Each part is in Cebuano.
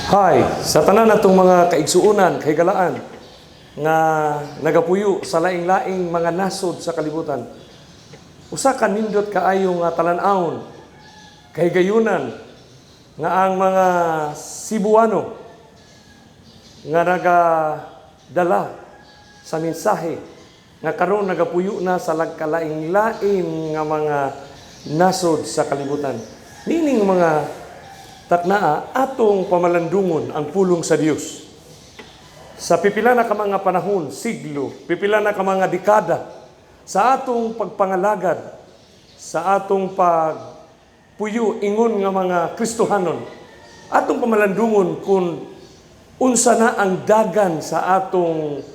Hi, sa tanan natong mga kaigsuunan, kahigalaan nga nagapuyo sa laing-laing mga nasod sa kalibutan. Usa ka nindot kaayo nga talan-awon, kahigayunan nga ang mga Cebuano nga nagadala sa mensahe nga karon nagapuyo na sa lagkalaing-laing nga mga nasod sa kalibutan. Nining mga taknaa, atong pamalandungon ang pulong sa Dios. Sa pipila na ka mga panahon, siglo, pipila na ka mga dekada, sa atong pagpangalagad, sa atong pagpuyo ingon nga mga Kristohanon, atong pamalandungon kung unsa na ang dagan sa atong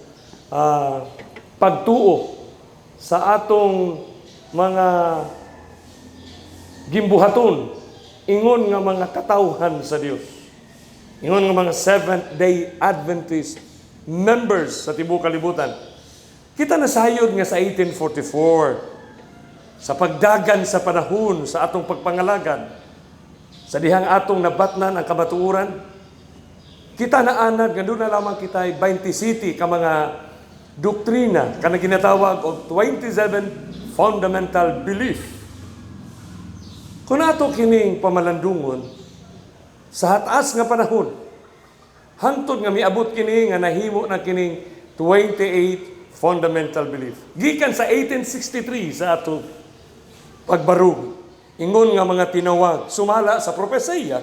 pagtuo, sa atong mga gimbuhaton ingon nga mga katawhan sa Dios, ingon nga mga Seventh Day Adventist members sa tibuok kalibutan. Kita nasayod nga sa 1844, sa pagdagan sa panahon sa atong pagpangalagad, sa dihang atong nabatnan ang kamatuoran, kita naanad nga duna lamang kita 27 ka mga doktrina kana ginatawag og 27 fundamental belief. Kung ato kining pamalandungon sa hataas nga panahon, hangtod nga miabot kini nga nahimo na kining 28 fundamental belief. Gikan sa 1863 sa ato pagbarug, ingon nga mga tinawag, sumala sa propesiya,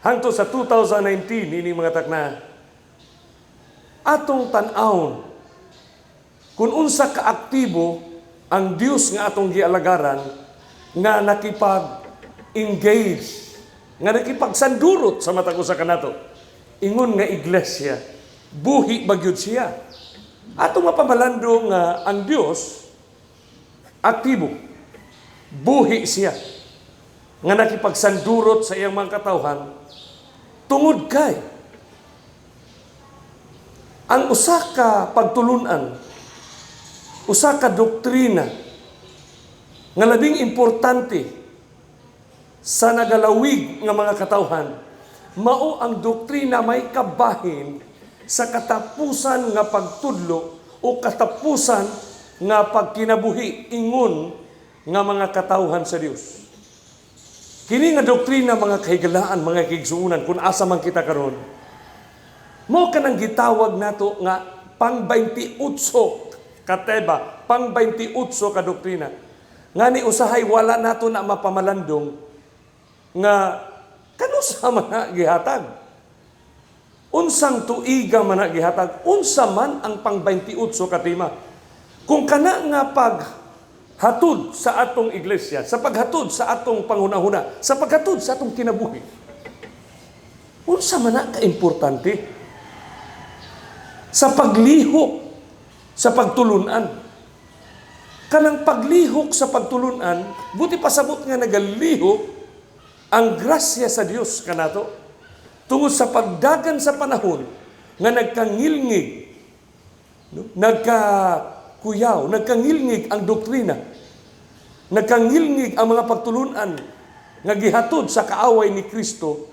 hangtod sa 2019 ini mga takna, atong tan-awon kung unsa kaaktibo ang Dios nga atong gialagaran nga nakipag-engage, nga nakipagsandurot sa matag usa kanato. Ingon nga iglesia, buhi ba gyud siya? Atong mapamalando nga ang Dios aktibo, buhi siya, nga nakipagsandurot sa iyang mga katawhan tungod kay ang usa ka pagtulunan, usa ka doktrina nga labing importante sa nagalawig nga mga katawhan, mao ang doktrina may kabahin sa katapusan nga pagtudlo o katapusan nga pagkinabuhi ingon nga mga katawhan sa Dios. Kini nga doktrina, mga kahigalaan, mga kaigsuonan, kung asa man kita karon, mao kanang gitawag nato nga pang 28 ka tema, pang 28 ka doktrina. Ngani usahay wala nato na mapamalandong nga kanusa man na gihatag. Unsang tuiga man na gihatag, unsa man ang pang 28 ka tema? Kung kana nga paghatod sa atong iglesia, sa paghatod sa atong panghunahuna, sa paghatod sa atong kinabuhi, unsa man na kaimportante sa paglihok sa pagtulunan? Kanang paglihok sa pagtulunan, buti pasabot nga nagalihok ang grasya sa Dios kanato. Tungod sa pagdagan sa panahon nga nagkangilngig, no? Nagkakuyaw, nagkangilngig ang doktrina, nagkangilngig ang mga pagtulunan nga gihatod sa kaaway ni Kristo,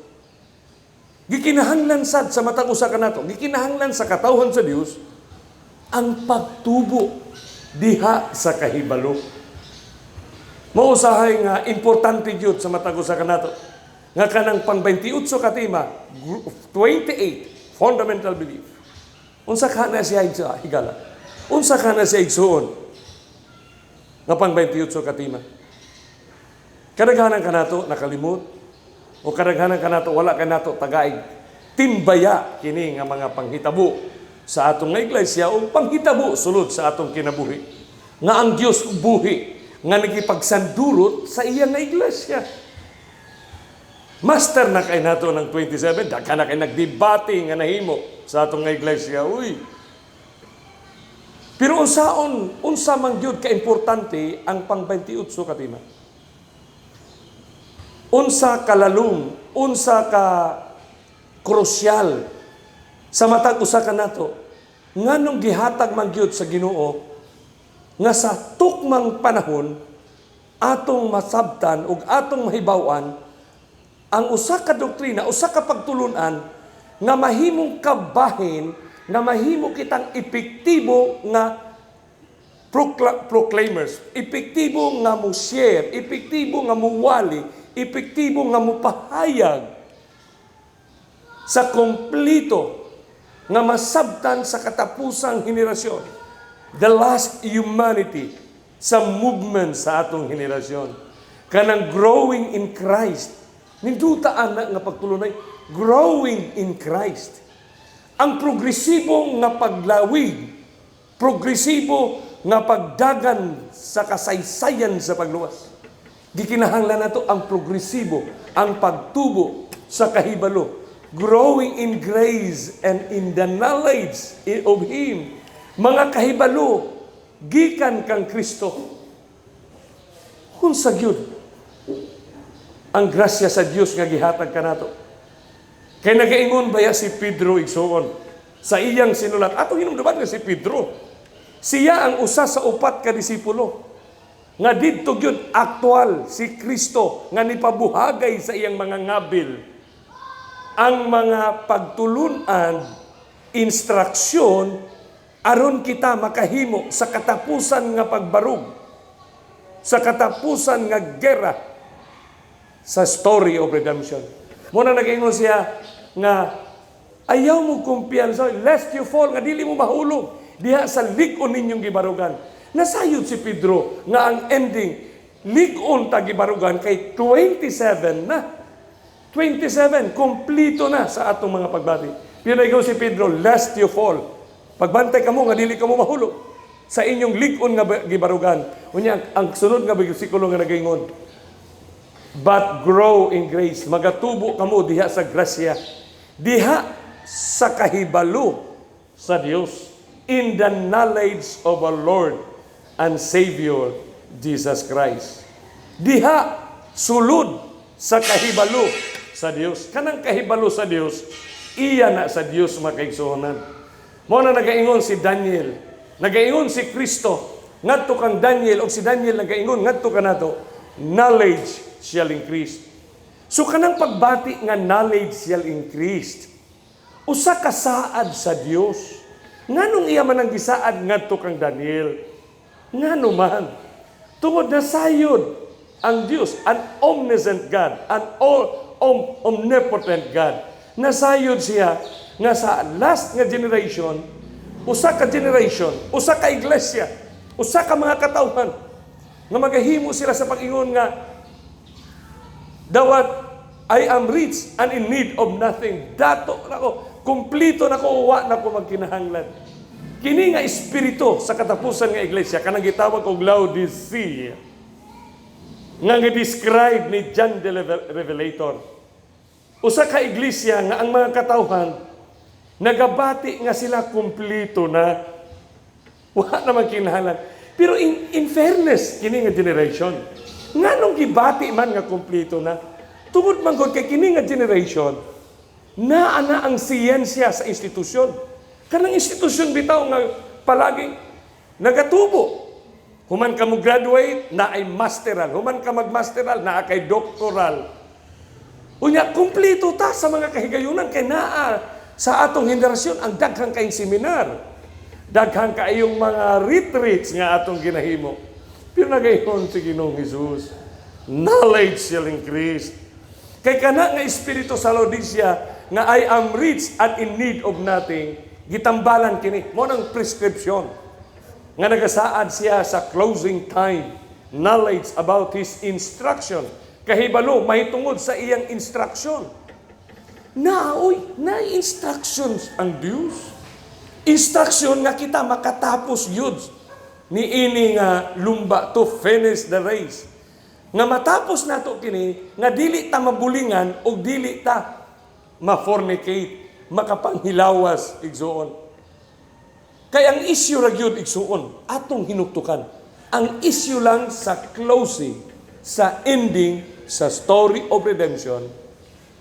gikinahanglan sad sa matag usa kanato, gikinahanglan sa katawhan sa Dios ang pagtubo diha sa kahibalo. Mausahay nga importante gyud sa matag usa kanato nga kanang pang 28 ka tema, 28 fundamental belief. Unsa ka na siya, higala? Unsa ka na siya, igsuon? Nga pang 28 ka tema. Kadaghanan kanato nakalimot o kadaghanan kanato wala kanato tagaig timbaya kini nga mga panghitabo sa atong nga iglesia o panghitabo sulod sa atong kinabuhi. Nga ang Dios buhi nga nagipagsandurot sa iya nga iglesia. Master na kay nato ng 27, daghan na kay nagdebate nga nahimo sa atong nga iglesia. Uy. Pero unsaon, unsa man gyud ka importante ang pang 28 ka tema? Unsa kalalom, unsa ka krusyal sa matag usa kanato? Nganong gihatag man gyud sa Ginoo nga sa tukmang panahon atong masabtan ug atong mahibaw-an Ang usa ka doktrina, usa ka pagtulunan nga mahimong kabahin, nga mahimo kitang epektibo nga proclaimers, epektibo nga mo share, epektibo nga muwali, epektibo nga mupahayag sa kompleto nga masabtan sa katapusang henerasyon. The last humanity sa movement sa atong henerasyon. Kanang growing in Christ. Ninduta ana nga pagtulunay, growing in Christ. Ang progresibo nga paglawig, progresibo nga pagdagan sa kasaysayan sa pagluwas. Gikinahanglan nato ang progresibo, ang pagtubo sa kahibalo, growing in grace and in the knowledge of Him. Mga kahibalo, gikan kang Kristo. Unsa gyud ang grasya sa Dios nga gihatag kanato? Kay nagaingon baya si Pedro, igsuon, sa iyang sinulat. Atong hinumduman nga si Pedro, siya ang usa sa upat ka disipulo nga didto gyud aktual si Kristo nga nipabuhagay sa iyang mga ngabil ang mga pagtulunan, instruksyon aron kita makahimo sa katapusan nga pagbarug, sa katapusan nga gera sa story of redemption. Muna nag-ingon siya nga ayaw mo kumpiyansa lest you fall, nga dili mo mahulog diha sa lig-on ninyong gibarugan. Nasayod si Pedro nga ang ending lig-on ta gibarugan kay 27 na. 27, kompleto na sa atong mga pagbati. Pero ikaw si Pedro, lest you fall. Pagbantay kamo nga dili kamo mahulog sa inyong lig-on nga gibarugan. Unya, ang sunod nga bersikulo nga nagaingon, but grow in grace. Magatubo kamo diha sa grasya. Diha sa kahibalo sa Dios. In the knowledge of our Lord and Savior, Jesus Christ. Diha sulod sa kahibalo sa Dios. Kanang kahibalo sa Dios, iya na sa Dios, mga kaigsuonan. Mo na nagaingon si Daniel, nagaingon si Kristo ngadto kang Daniel og si Daniel nagaingon ngadto kanato, knowledge shall increase. So kanang pagbati nga knowledge shall increase, usa ka saad sa Dios. Nganong iya man ang gisaad ngadto kang Daniel? Ngano man? Tungod na sayod ang Dios, an omniscient God, an all omnipotent God. Nasayod siya nga sa last nga generation, usa ka generation, usa ka iglesia, usa ka mga katawhan nga magahimo sila sa pag-ingon nga dawat "I am rich and in need of nothing." Dato na ko, kumplito na ko, wa na ko magkinahanglan. Kini nga espiritu sa katapusan nga iglesia, kanang gitawag og Laodicea, nga gi-describe ni John the Revelator. Usa ka iglesia nga ang mga katawhan nagabati nga sila kumplito na, wa na magkinahanglan. Pero in fairness, kini nga generation, nganong gibati man nga kumplito na? Tungod man gud kay kini nga generation, naa na ang siyensya sa institusyon. Kanang institusyon bitaw nga palaging nagatubo. Human ka mo graduate, naay masteral. Human ka magmasteral, naa kay doctoral. Unya, kumpleto ta sa mga kahigayunan kay naa sa atong henerasyon ang daghang kayong seminar. Daghang kaayong mga retreats nga atong ginahimo. Pero nagaingon si Ginoong Jesus, knowledge shall increase. Kay kana nga espiritu sa Laodicea nga "I am rich and in need of nothing," gitambalan kini. Mo nang prescription nga nagasaad siya sa closing time, knowledge about his instruction. Kahibalo mahitungod sa iyang instruction. Naoy, na instructions ang Dios. Instruction nga kita makatapos yun ni ini nga lumba, to finish the race. Nga matapos nato kini nga dili ta mabulingan o dili ta ma-fornicate, makapanghilawas, igsuon. Kay ang issue ra gyud, igsuon, atong hinuktukan. Ang issue lang sa closing, sa ending, sa story of redemption,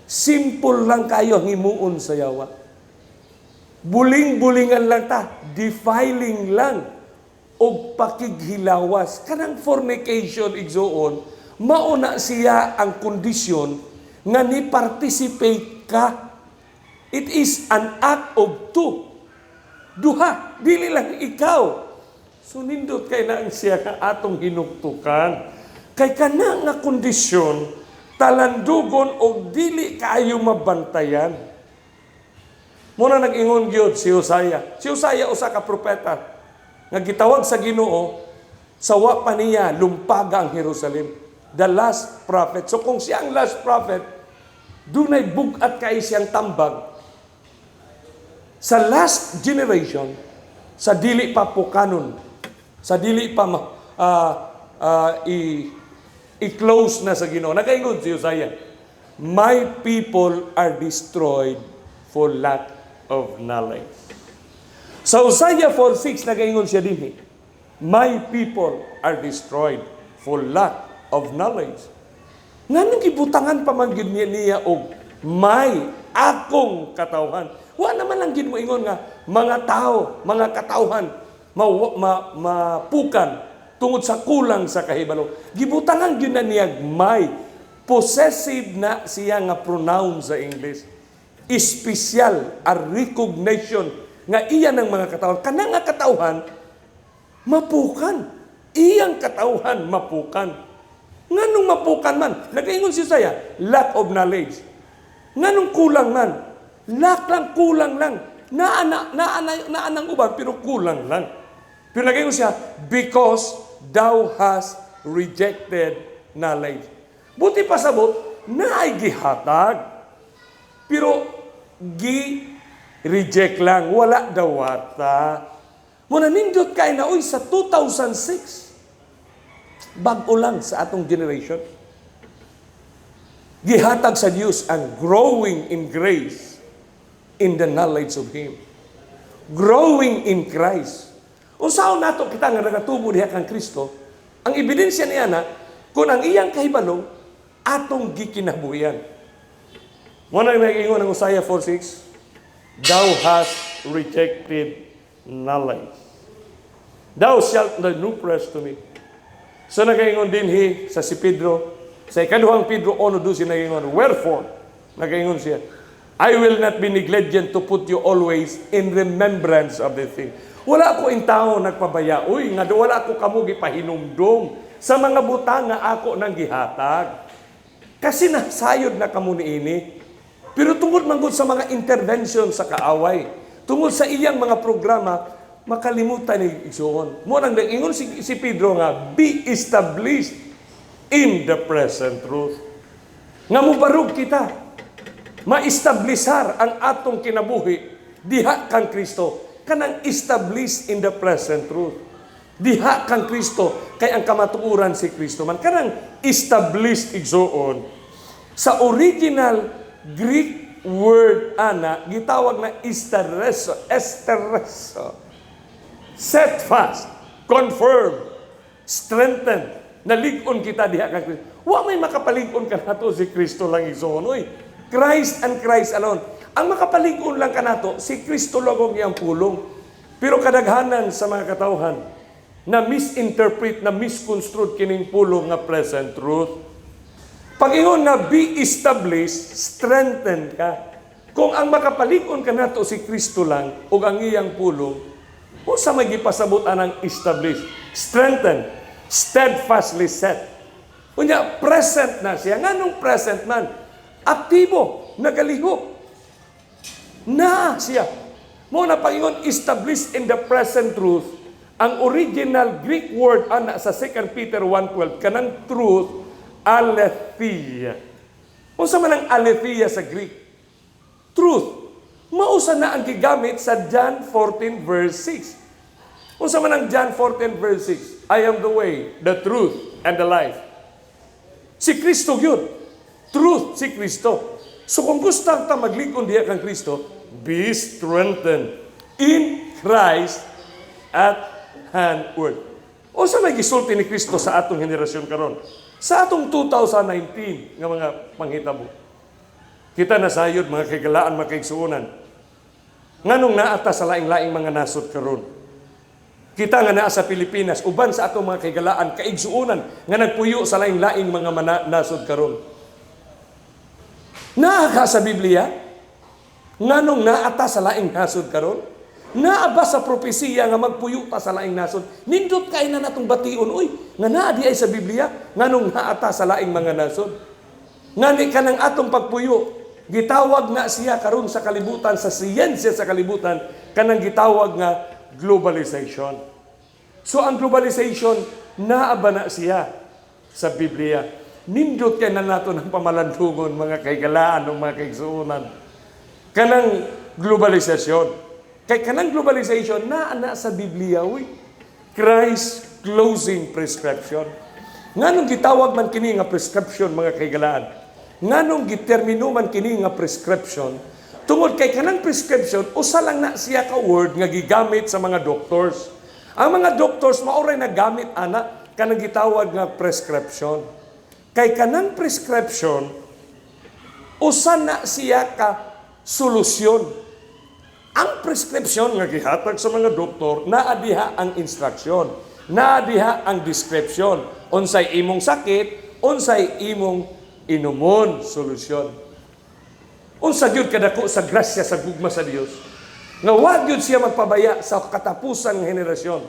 simple lang kayo ang himuon sa yawa. Buling-bulingan lang ta, defiling lang, og pakighilawas. Kanang fornication, igsuon, mauna siya ang kondisyon Nga ni participate ka. It is an act of two. Duha, dili lang ikaw. So nindot kay na ang siya ka atong hinuktukan. Kay kana nga kondisyon, talandugon og dili kaayo mabantayan. Muna nag-ingon gyud si Hosea. Si Hosea, usa ka propeta nga gitawag sa Ginoo sa wa pa niya lumpaga ang Jerusalem. The last prophet. So kung siya ang last prophet, dunay bug-at kay siyang tambag sa last generation sa dili pa pukanon, sa dili pa i-close na sa Ginoo. Nakaingon si Hosea, "My people are destroyed for lack of knowledge." Sa Hosea 4:6, nagaingon siya dinhi, "My people are destroyed for lack of knowledge." Nganong gibutangan pa man gyud niya og "my", akong katawhan? Wa naman lang gyud moingon nga mga tao, mga katawhan mapukan tungod sa kulang sa kahibalo. Gibutangan gyud na niya "my". Possessive na siya nga pronoun sa English. Espesyal a recognition nga iya ng mga katawhan. Kana nga katawhan mapukan. Iyang katawhan mapukan. Nganong mapukan man? Nagaingon si Hosea, lack of knowledge. Nganong kulang man? Lack lang, kulang lang. Naa na, naa na, naa nang uban, pero kulang lang. Pero nagaingon siya, "Because thou hast rejected knowledge." Buot pasabot, naay gihatag. Pero gi-reject lang, wala dawata. Muna nindot kay na, uy, sa 2006, bag-o lang sa atong generation. Gihatag sa Dios ang growing in grace in the knowledge of Him. Growing in Christ. Unsaon nato kita nga nagatubo diha kang Kristo, ang ebidensya niya na kung ang iyang kahibalo atong gikinabuhian. Mo na nag-ingon ang Hosea 4:6, "Thou hast rejected knowledge. Thou shalt not new press to me." So nagaingon dinhi sa si Pedro, sa ikaduhang Pedro 1:12 nagaingon, "Wherefore," nagaingon siya, "I will not be negligent to put you always in remembrance of the thing." Wala ko intawon nagpabaya, uy, nga wala ko kamo gipahinumdum sa mga butang nga ako nang gihatag. Kasi nasayod na kamo niini. Pero tungod manggod sa mga intervention sa kaaway, tungod sa iyang mga programa, makalimutan ni igsuon. Mo nang ingon si Pedro nga, "Be established in the present truth." Nga mubarog kita, ma-establisar ang atong kinabuhi diha kang Kristo. Kanang established in the present truth. Diha kang Kristo, kay ang kamatuoran si Kristo man. Kanang established, igsuon. Sa original Greek word ana, gitawag na estereso, estereso. Set fast, confirm, strengthen. Nalig-on kita diha kang Kristo. Wa may makapalig-on kanato, si Kristo lang, igsoon. Uy, Christ and Christ alone. Ang makapalig-on lang kanato, si Kristo lang ang iyang pulong. Pero kadaghanan sa mga katawhan na misinterpret, na misconstrued kining pulong nga present truth. Pag-ingon na be established, strengthen ka. Kung ang makapalig-on kanato si Kristo lang ug ang iyang pulong, unsa may gipasabot anang established? Strengthen, steadfastly set. Unya, present na siya. Nganong present man? Aktibo, nagalihok. Na siya. Mo na pag-ingon established in the present truth, ang original Greek word ana sa 2 Peter 1:12, kanang truth, aletheia. Unsa man ang aletheia sa Greek? Truth. Mausa na ang gigamit sa John 14 verse 6. Unsa man ang John 14 verse 6? "I am the way, the truth, and the life." Si Kristo yun. Truth, si Kristo. So kung gusto ta maglig-on diha kang Kristo, be strengthened in Christ at hand word. Unsa may gisulti ni Kristo sa atong henerasyon karon? Sa atong 2019 nga mga panghitabo. Kita nasayod, mga kagalaan, mga kaigsuonan. Nganong naa ta sa laing-laing mga nasod karon? Kita nga naa sa Pilipinas, uban sa atong mga kaigalaan, kaigsuonan, nga nagpuyo sa laing-laing mga nasod karon. Naa ka sa Biblia? Nganong naa ta sa laing nasod karon? Naa ba sa propesiya nga magpuyo ta sa laing nasod? Nindot kay na natong bation, uy, nga naa di ay sa Biblia, nganong naa ta sa laing mga nasod. Ngani kanang atong pagpuyo, gitawag na siya karon sa kalibutan, sa siyensya sa kalibutan, kanang gitawag nga globalization. So ang globalization, naa ba na siya sa Biblia? Nindot kay na nato ng pamalandungon, mga kahigalaan o mga kaigsuonan. Kanang globalisasyon. Kay kanang globalization, naa na sa Biblia, uy. Christ closing prescription. Nganong gitawag man kini nga prescription, mga kahigalaan? Nganong gitermino man kini nga prescription? Tungod kay kanang prescription, usa lang na siya ka word nga gigamit sa mga doctors. Ang mga doctors mao ray nagamit ana kanang gitawag nga prescription. Kay kanang prescription, usa na siya ka solusyon. Ang prescription nga gihatag sa mga doktor, naa diha ang instruction, naa diha ang description. Unsay imong sakit, unsay imong inumon, solusyon. Unsa gyud kadako sa grasya sa gugma sa Dios nga wa gyud siya magpabaya sa katapusan ng henerasyon.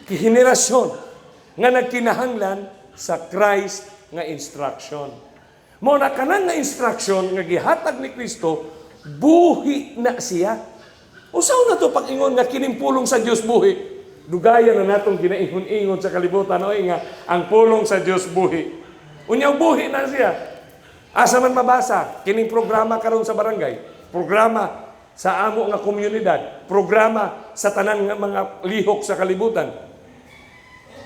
Henerasyon nga nagkinahanglan sa Christ nga instruction. Mao na kanang nga instruction nga gihatag ni Kristo, buhi na siya. Usaw na to pag-ingon nga kining pulong sa Dios buhi. Dugayan na natong ginaingon-ingon sa kalibutan, oy, nga ang pulong sa Dios buhi. Unya buhi na siya. Asa man mabasa kining programa karon sa barangay, programa sa amo nga komunidad, programa sa tanan nga mga lihok sa kalibutan.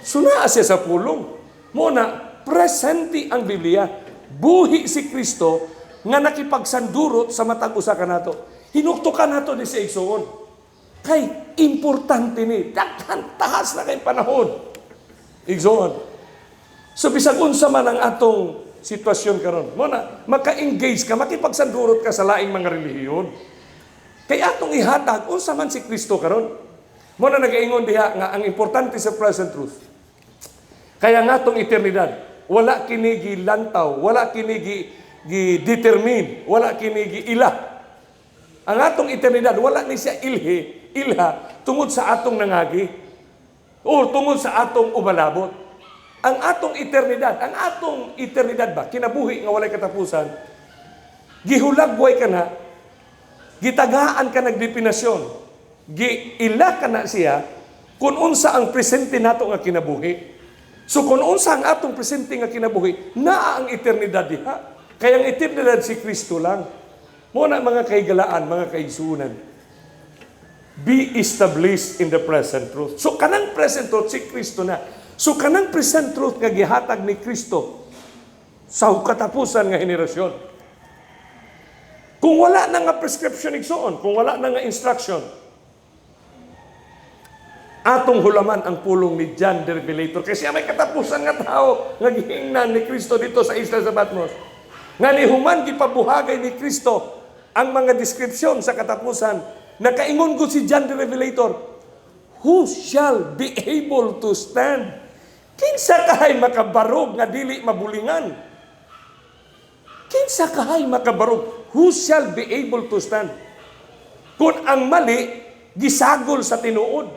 So naa siya sa pulong. Mao na presente ang Biblia. Buhi si Kristo nga nakipagsandurot sa matag usa kanato. Hinuktukan nato ni si igsuon. Kay importante ni daghan tahas na kay panahon. Igsuon. So bisag unsa man ang atong sitwasyon karon, mao na maka-engage ka, makipagsandurot ka sa laing mga relihiyon. Kay atong ihatag unsa man si Kristo karon. Mao na nagaingon diha nga ang importante sa present truth. Kaya nga atong eternidad, wala kini gilantaw, wala kini gi determine, wala kini giila. Ang atong eternidad, wala ni siya ilha tungod sa atong nangagi o tungod sa atong umalabot. Ang atong eternidad ba, kinabuhi nga walay katapusan, gihulagway ka na, gitagaan ka nagdefinasyon, giila ka na siya kung unsa ang presente nato nga kinabuhi. So kung unsa ang atong presente nga kinabuhi, naa ang eternidad diha. Kaya ang eternidad si Kristo lang. Mao na, mga kahigalaan, mga kaigsuonan, be established in the present truth. So kanang present truth, si Kristo na. So kanang present truth nga gihatag ni Kristo sa katapusan nga henerasyon. Kung wala na nga prescription, igsuon, kung wala na nga instruction, atong hulaman ang pulong ni John the Revelator. Kasi siya may katapusan nga tao nga gihingnan ni Kristo dito sa isla sa Patmos. Nga ni human gipabuhagay ni Kristo ang mga description sa katapusan. Nakaingon ko si John the Revelator, "Who shall be able to stand?" Kinsa kahay makabarog nga dili mabulingan? Kinsa kahay makabarog? Who shall be able to stand? Kung ang mali, gisagol sa tinuod.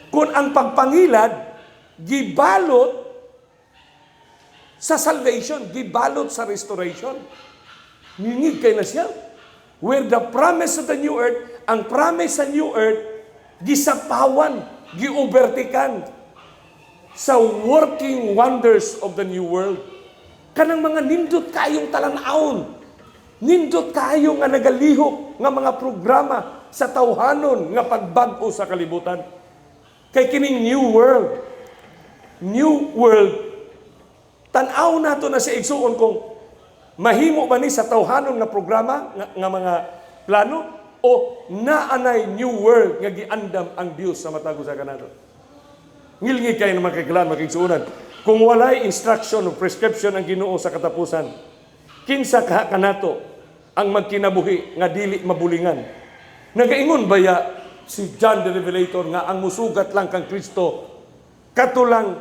Kung ang pagpangilad, gibalot sa salvation, gibalot sa restoration. Ngingig kay na siya. Where the promise of the new earth, ang promise sa new earth, gisapawan, giubertikan sa working wonders of the new world. Kanang mga nindot kayong talan-awon, nindot kayo nga nagalihok nga mga programa sa tawhanon nga pagbag-o sa kalibutan. Kay kining new world, tan-aw nato na sa igsuon kung mahimo ba ni sa tawhanon nga programa nga mga plano o naanay new world nga giandam ang Dios sa matag usa kanato. Ngilngig kayo ng mga kahigalaan, mga kaigsuonan. Kung walay instruction o prescription ang Ginoo sa katapusan, kinsa ka kanato ang magkinabuhi nga dili mabulingan? Nagaingon baya si John the Revelator nga ang musugat lang kang Kristo katulang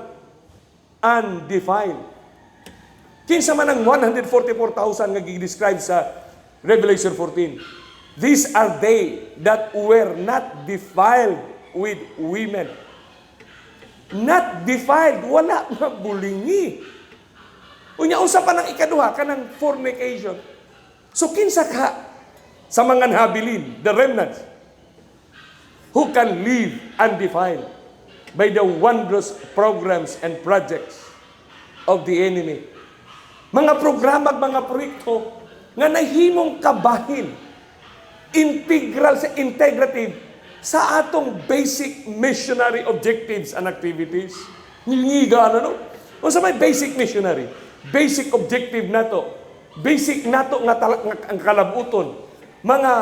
undefiled? Kinsa man ang 144,000 nga gi-describe sa Revelation 14? These are they that were not defiled with women. Not defiled, wala mabulingi. Unya, unsa pa nang ikaduha? Kanang fornication. So kinsa ka sa mga nabilin, the remnants, who can live undefiled by the wondrous programs and projects of the enemy? Mga programa at mga proyekto nga nahimong kabahin, integral sa integrative sa atong basic missionary objectives and activities. Ngingiga na, no? Unsa may basic missionary? Basic objective nato. Basic nato nga ang kalabuton. Mga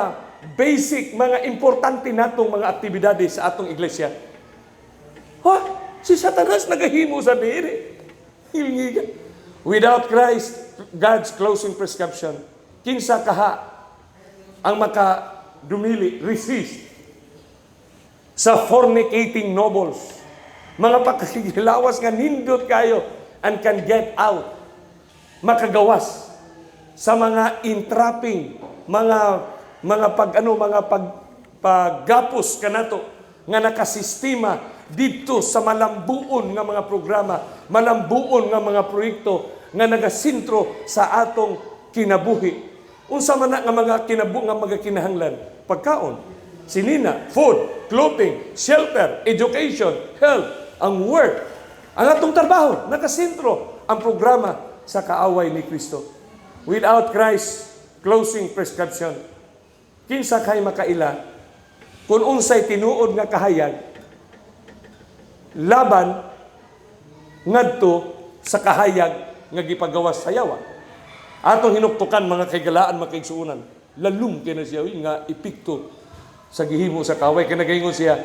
basic, mga importante natong mga aktibidades sa atong iglesia. Ha? Si Satanas nagahimo sa diri. Hilngiga. Without Christ, God's closing prescription, kinsa kaha ang makadumili, resist sa fornicating nobles, mga pagkakigilawas nga nindot kayo and can get out, makagawas sa mga entrapping, mga pag ano, mga paggapos kanato nga nakasistema didto sa malambuon nga mga programa, malambuon nga mga proyekto nga nagasentro sa atong kinabuhi. Unsa man na nga mga nga mga kinahanglan? Pagkaon, sinina, food, clothing, shelter, education, health, ang work, ang atong trabaho, nakasentro ang programa sa kaaway ni Kristo. Without Christ's closing prescription, kinsa kay makaila kung unsay tinuod nga kahayag laban ngadto sa kahayag nga gipagawas sa yawa? Atong hinuktukan, mga kahigalaan, mga kaigsuonan, lalum kay na siya, uy, nga epekto sa gihimo sa kaaway. Kay nagaingon siya,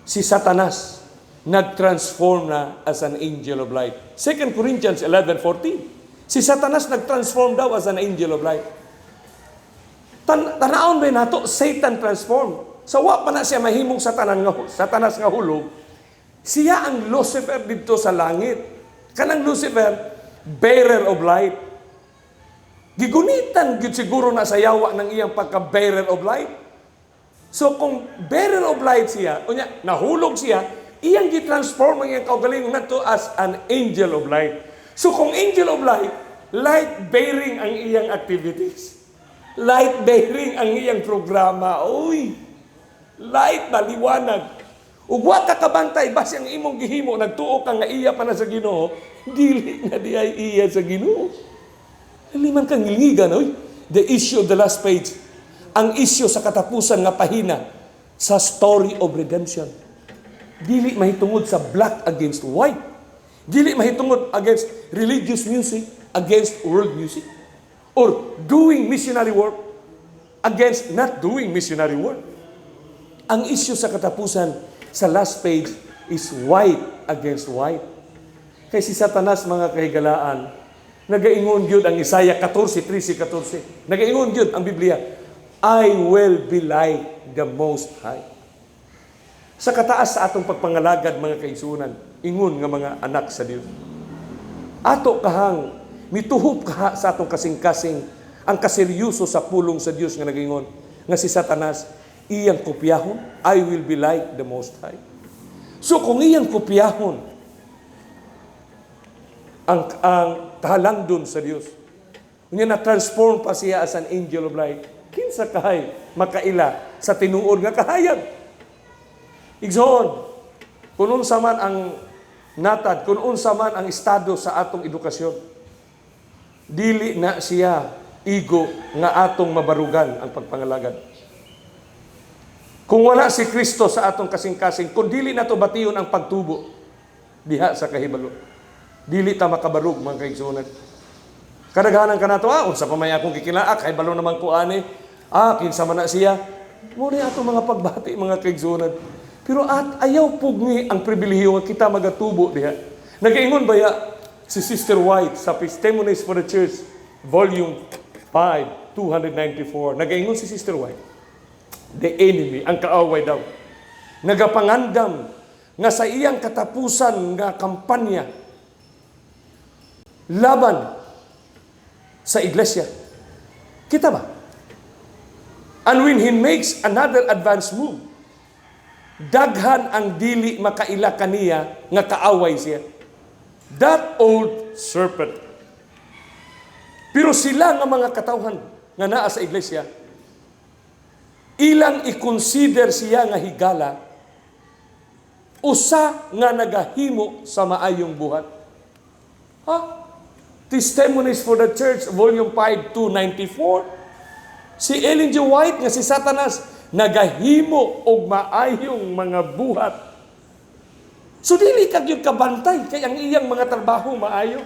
si Satanas nag-transform na as an angel of light. 2 Corinthians 11:14. Si Satanas nag-transform daw as an angel of light. Tanawon ba nato, Satan transform. Sa wa pa na siya mahimong Satanas nga hulog, siya ang Lucifer didto sa langit. Kanang Lucifer, bearer of light. Gigunitan gyud siguro na sa yawa ng iyang pagka-bearer of light. So kung bearer of light siya, unya, nahulog siya, iyang gi-transform ang iyang kaugalingon ngadto as an angel of light. So kung angel of light, light bearing ang iyang activities. Light bearing ang iyang programa. Uy, light ba, liwanag. Ug wa ka kabantay, basi ang imong gihimo, nagtuo ka nga iya pa na sa Ginoo, dili na diay iya sa Ginoo. Dili man kang ngilngigan, oy. The issue of the last page. Ang issue sa katapusan nga pahina sa story of redemption. Dili mahitungod sa black against white. Dili mahitungod against religious music, against world music. Or doing missionary work against not doing missionary work. Ang issue sa katapusan sa last page is white against white. Kay si Satanas, mga kahigalaan, nagaingon gyud ang Isaiah 14, 13, 14. Nagaingon gyud ang Biblia, "I will be like the Most High." Sa kataas sa atong pagpangalagad, mga kaigsuonan, ingon nga mga anak sa Dios. Ato kahang mituhop kaha sa atong kasing-kasing ang kaseryoso sa pulong sa Dios nga nagaingon nga si Satanas iyang kopyahon, "I will be like the Most High." So kung iyang kopyahon ang kahalandon sa Dios, unya na-transform pa siya as an angel of light, kinsa kahay makaila sa tinuod nga kahayag? Igsoon, kung unsa man ang natad, kung unsa man ang estado sa atong edukasyon, dili na siya igo nga atong mabarugan ang pagpangalagad. Kung wala si Kristo sa atong kasing-kasing, kung dili nato bation ang pagtubo diha sa kahibalo, dili ta makabarug, mga kaigsuonan. Kadaghanan kanato, "Ah, unsa pa may akong gikilaa, kahibalo naman ko ani. Ah, kinsa man na siya." Mao ni atong mga pagbati, mga kaigsuonan. Pero at ayaw pugni ang pribilehiyo nga kita magatubo diha. Nagaingon baya si Sister White sa Testimonies for the Church, Volume 5, 294. Nagaingon si Sister White, the enemy, ang kaaway daw, nagapangandam nga sa iyang katapusan nga kampanya laban Sa iglesia. Kita ba? And when he makes another advance move, daghan ang dili makaila kaniya nga kaaway siya. That old serpent. Pero sila nga mga katawhan nga naa sa iglesia, ilang i-consider siya nga higala, usa nga nagahimo sa maayong buhat. Ha? Testimonies for the Church, Volume 5, 294. Si Ellen G. White nga si Satanas nagahimo og maayong mga buhat. So dili ka gyud kabantay kay ang iyang mga trabaho maayo.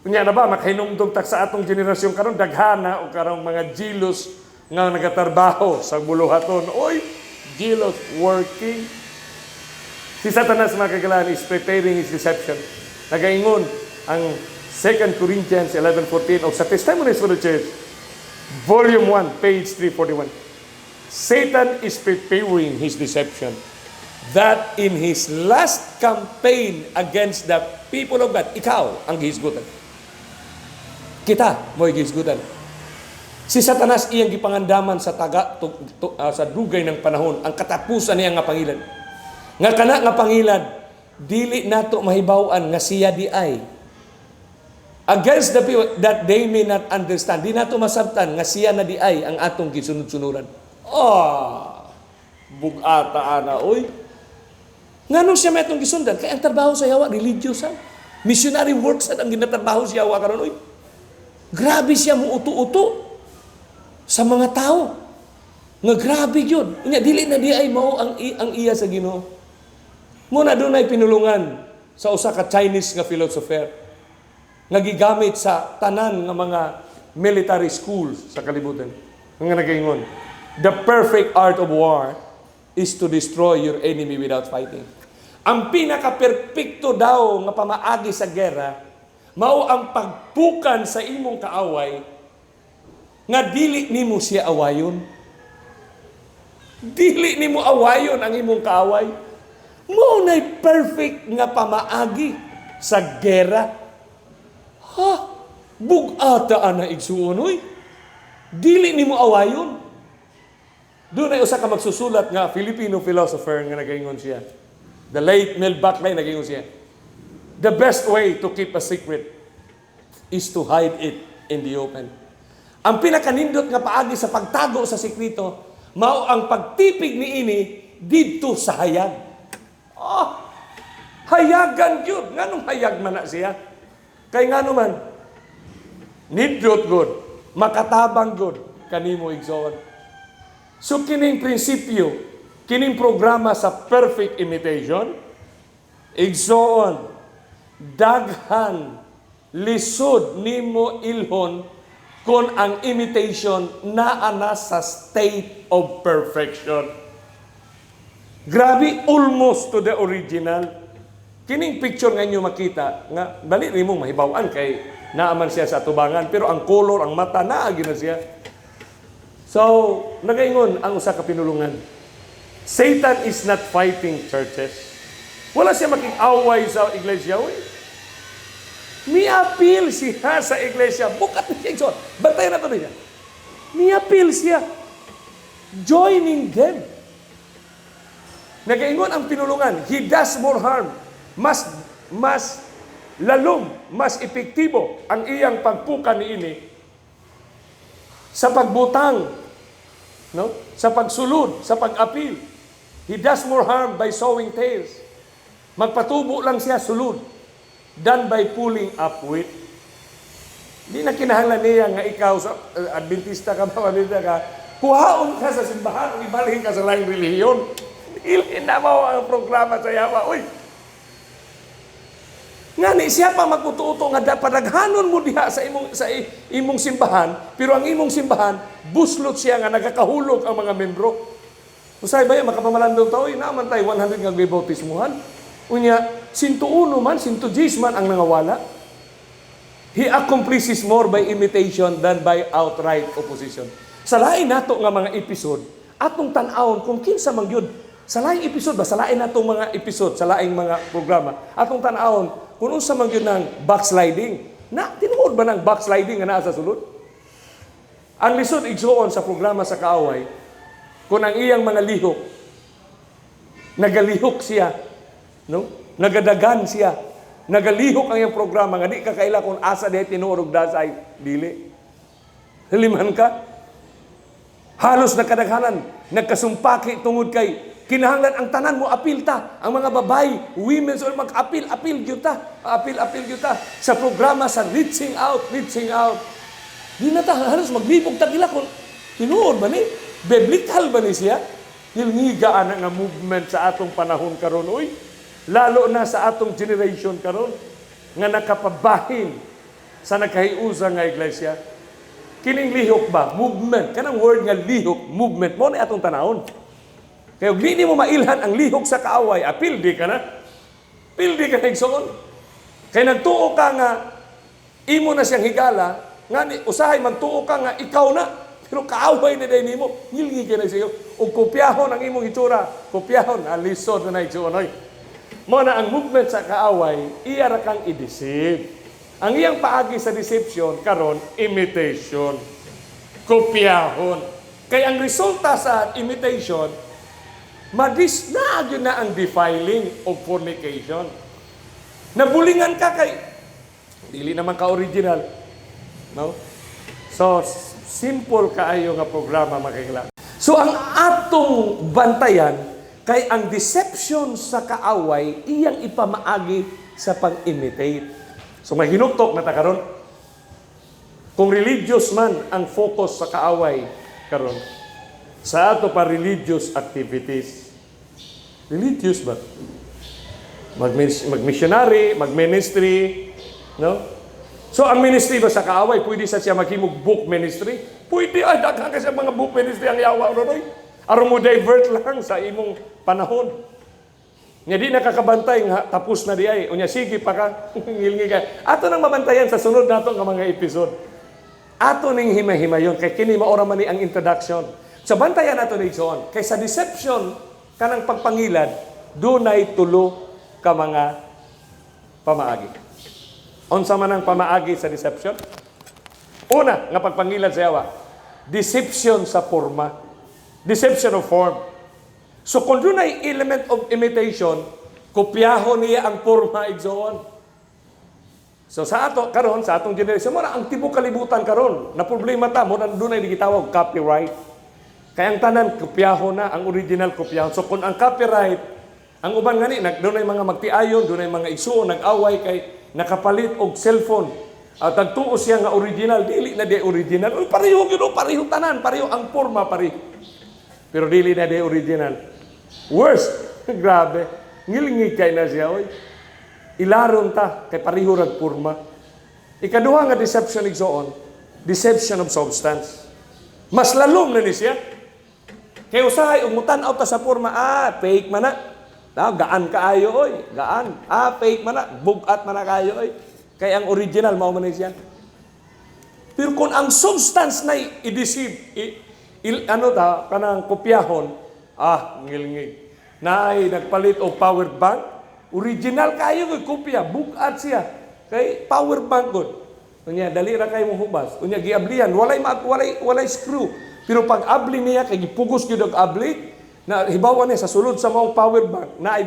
Unya na ba makahinumdum tak sa atong henerasyon karon, daghana og karong mga jealous nga nagatrabaho sa buluhaton. Oy, jealous working. Si Satanas, mga kagalaan, is preparing his deception. Nagaingon ang 2 Corinthians 11:14 o sa Testimonies for the Church, Volume 1, page 341. Satan is preparing his deception that in his last campaign against the people of God, ikaw ang gihisgutan. Kita mo'y gihisgutan. Si Satanas, iyang gipangandaman sa taga tu, tu, ah, sa dugay ng panahon ang katapusan niya nga pangilad. Nga kana nga pangilad, dili nato mahibaw-an nga siya di ay against the people that they may not understand. Di nato masabtan nga siya na di ay ang atong gisunod-sunuran. Ah, bug-ata ana oy. Nganong siya may atong gisundan? Kay ang trabaho sa yawa religious ha. Missionary works ang ginatrabaho sa yawa karon oy. Grabe siya mo uto-uto sa mga tao. Nga grabe yun. Unya dili na di ay mao ang iya sa Ginoo. Muna dunay pinulungan sa usa ka Chinese nga philosopher nga gigamit sa tanan nga mga military schools sa kalibutan. Nga nagaingon, "The perfect art of war is to destroy your enemy without fighting." Ang pinaka-perpekto daw nga pamaagi sa gera, mao ang pagpukan sa imong kaaway nga dili nimo siya awayon. Dili nimo awayon ang imong kaaway. Mao na'y perfect nga pamaagi sa gera. Ha? Bug-ata ana, igsuon oy. Dili nimo awayon. Dunay usa ka magsusulat nga Filipino philosopher nga nagaingon siya. The late Mel Buckley, nagaingon siya, "The best way to keep a secret is to hide it in the open." Ang pinakanindot nga paagi sa pagtago sa sekreto, mao ang pagtipig niini didto sa hayag. Oh, hayagan gyud. Nganong hayag man na siya? Kay ngano man, nindot gud, makatabang gud kanimo, igsoon. So kining prinsipyo, kining programa sa perfect imitation, igsoon, daghan lisod nimo ilhon kung ang imitation naa na sa state of perfection. Grabe, almost to the original. Kining picture nga inyo makita, nga dali nimo mahibaw-an kay naaman siya sa atubangan, pero ang color, ang mata, naa na siya. So, nagaingon ang usa ka pinulungan, "Satan is not fighting churches." Wala siya makig-away sa iglesia. Uy. Miapil siya sa iglesia. Bukat ni siya. Bantayan na to niya. Miapil siya. Joining them. Nagaingon ang pinulungan, "He does more harm." Mas lalom, mas epektibo ang iyang pagpuka niini sa pagbutang, no? Sa pagsulod, sa pag-apil. He does more harm by sowing tares. Magpatubo lang siya sulod than by pulling up wheat. Di na kinahanglan niya nga ikaw sa Adventista ka ba, Adventista ka, kuhaon ka sa simbahan o ibalhin ka sa laing relihiyon. Dili na mao ang programa sa yawa. Uy, ngani siya pa magtuto nga dapat daghanon mo diha sa imong simbahan, pero ang imong simbahan buslot siya nga nagakahulog ang mga membro. Usay ba makapamalandong ta, oy, naman tay 100 nga bautismuhan. Unya, 101 man, 110 man ang nangawala. He accomplishes more by imitation than by outright opposition. Sa lain nato nga mga episode, atong tan-awon kung kinsa man gyud. Sa laing episode ba, sa lain natong mga episode, sa laing mga programa, atong tan-awon kung unsa man gyud ng backsliding. Na tinuod. Tinuod ba ng backsliding nga naa sa sulod? Ang lisod, igsuon, sa programa sa kaaway, kung ang iyang mga lihok, nagalihok siya, no? Nagadagan siya, nagalihok ang iyang programa, nga di ka kaila kung asa diay tinuod og dasay, dili. Liman ka. Halos nakadaghanan, nagkasumpaki tungod kay kinahanglan ang tanan mo apil ta. Ang mga babae, women, so mag-apil, apil gyud ta. Apil, apil gyud ta. Sa programa sa reaching out, reaching out. Di na ta halos maglibog ta gila kung tinuod ba ni? Biblical ba ni siya? Nilngiga ana nga movement sa atong panahon karon, oy. Lalo na sa atong generation karon nga nakapabahin sa nagkahiusa nga iglesia. Kining lihok ba? Movement. Kanang word nga lihok, movement, mao ni atong tanawon. Kaya kung di mo mailhan ang lihok sa kaaway, apil di ka na. Pildi ka na, igsoon. Kaya nagtuo ka nga, imo na siyang higala, nga ni, usahay magtuo ka nga ikaw na, pero kaaway na diay nimo, ngilngi ka na siyo. O kopyahon ang imong itsura, kopyahon, alisod na na, igsoon. Oy. Mao na ang movement sa kaaway, iya ra kang i-deceive. Ang iyang paagi sa deception karon, imitation. Kopyahon. Kay ang resulta sa imitation, madis na gyud na ang defiling o fornication. Nabulingan ka kay dili naman ka original. No? So, simple kaayo nga programa, makikila. So, ang atong bantayan kay ang deception sa kaaway iyang ipamaagi sa pag-imitate. So, may hinuktok na ta karon. Kung religious man ang focus sa kaaway karon, sa ato pa religious activities. Religious ba? Mag-missionary, mag-ministry, no? So ang ministry ba sa kaaway, pwede sa siya maghimog book ministry? Pwede, ay, daghan kasi mga book ministry ang yawa ron, oy. Aron mo divert lang sa imong panahon. Nya di nakakabantay nga tapos na di ay. Unya sige pa ka, ngilngi ka. Ato nang mabantayan sa sunod nato nga mga episode. Ato ning himay-himayon kay kini maora man ni ang introduction. Sa bantayan nato ni igsoon, kay sa deception kanang pagpangilad, dunay tulo ka mga pamaagi. Unsa man ang pamaagi sa deception? Una, nga pagpangilad sa yawa, deception sa forma. Deception of form. So kung dunay element of imitation, kopyahon niya ang forma, igsoon. So sa ato karon, sa atong generation mo na ang tibok kalibutan karon, na problema ta mo na dunay gitawag copyright. Kaya ang tanan kopyahon na, ang original kopyahon. So kung ang copyright, ang uban ngani nag dunay mga magtiayon, dunay mga igsuon nag-away kay nakapalit og cellphone. At nagtuo siya nga original, dili na di original. Uy, pareho gyud, oh, pareho tanan, pareho ang forma, pareho. Pero dili na di original. Worst, grabe. Ngilngig kay na siya, oy. Ilaron ta kay pareho rag porma. Ikaduha nga deception, igsoon, deception of substance. Mas lalom na ni siya. Kay usahay ug mutan-aw ta sa porma, ah, fake man na. Ah, gaan kaayo oy, gaan. Ah, fake man na, bugat man na kaayo oy. Kay ang original mao man ni siya. Pero kung ang substance na i-deceive, ano ta, kanang kopyahon, ah, ngilngig. Naay nagpalit og power bank, original kayo kay kopya, bugat siya. Kay power bank gud. Unya dali ra kay mo hubas. Unya giablihan, walay screw. Pero pag abli niya kay gipugos gyud og abli, na hibawan niya sa sulod sa maong power bank na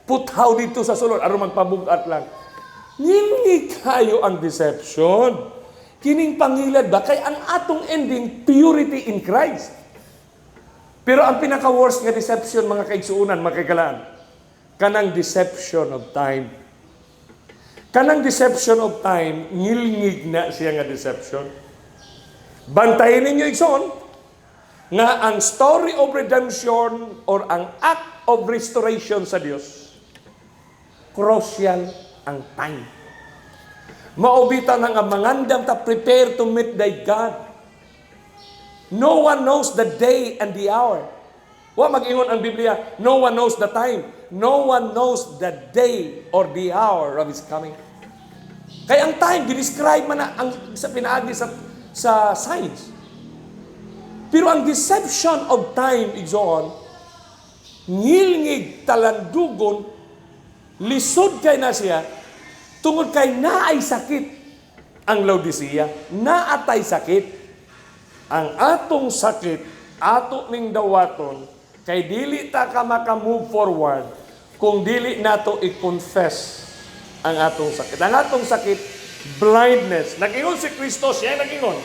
puthaw dito sa sulod aron magpabugat lang. Ngilngig kayo ang deception. Kining pangilad ba kay ang atong ending, purity in Christ. Pero ang pinaka-worst nga deception, mga kaigsuunan, mga kaigalaan, kanang deception of time. Kanang deception of time, ngilngig na siya nga deception. Bantayin ninyo, igsoon, nga ang story of redemption or ang act of restoration sa Dios, crucial ang time. Mao bitaw na nga mangandam ta, prepare to meet thy God. No one knows the day and the hour. Wa mag-ingon ang Biblia, no one knows the time. No one knows the day or the hour of His coming. Kaya ang time, gidescribe man na ang sa pinaagi sa science. Pero ang deception of time, igsoon, ngilngig talandugon, lisod kay na siya, tungod kay naay sakit. Ang Laodicea, naa tay sakit. Ang atong sakit, ato ning dawaton, kay dili ta ka maka-move forward kung dili nato i-confess ang atong sakit. Ang atong sakit, blindness. Nag-ingon si Kristo, siya nag-ingon,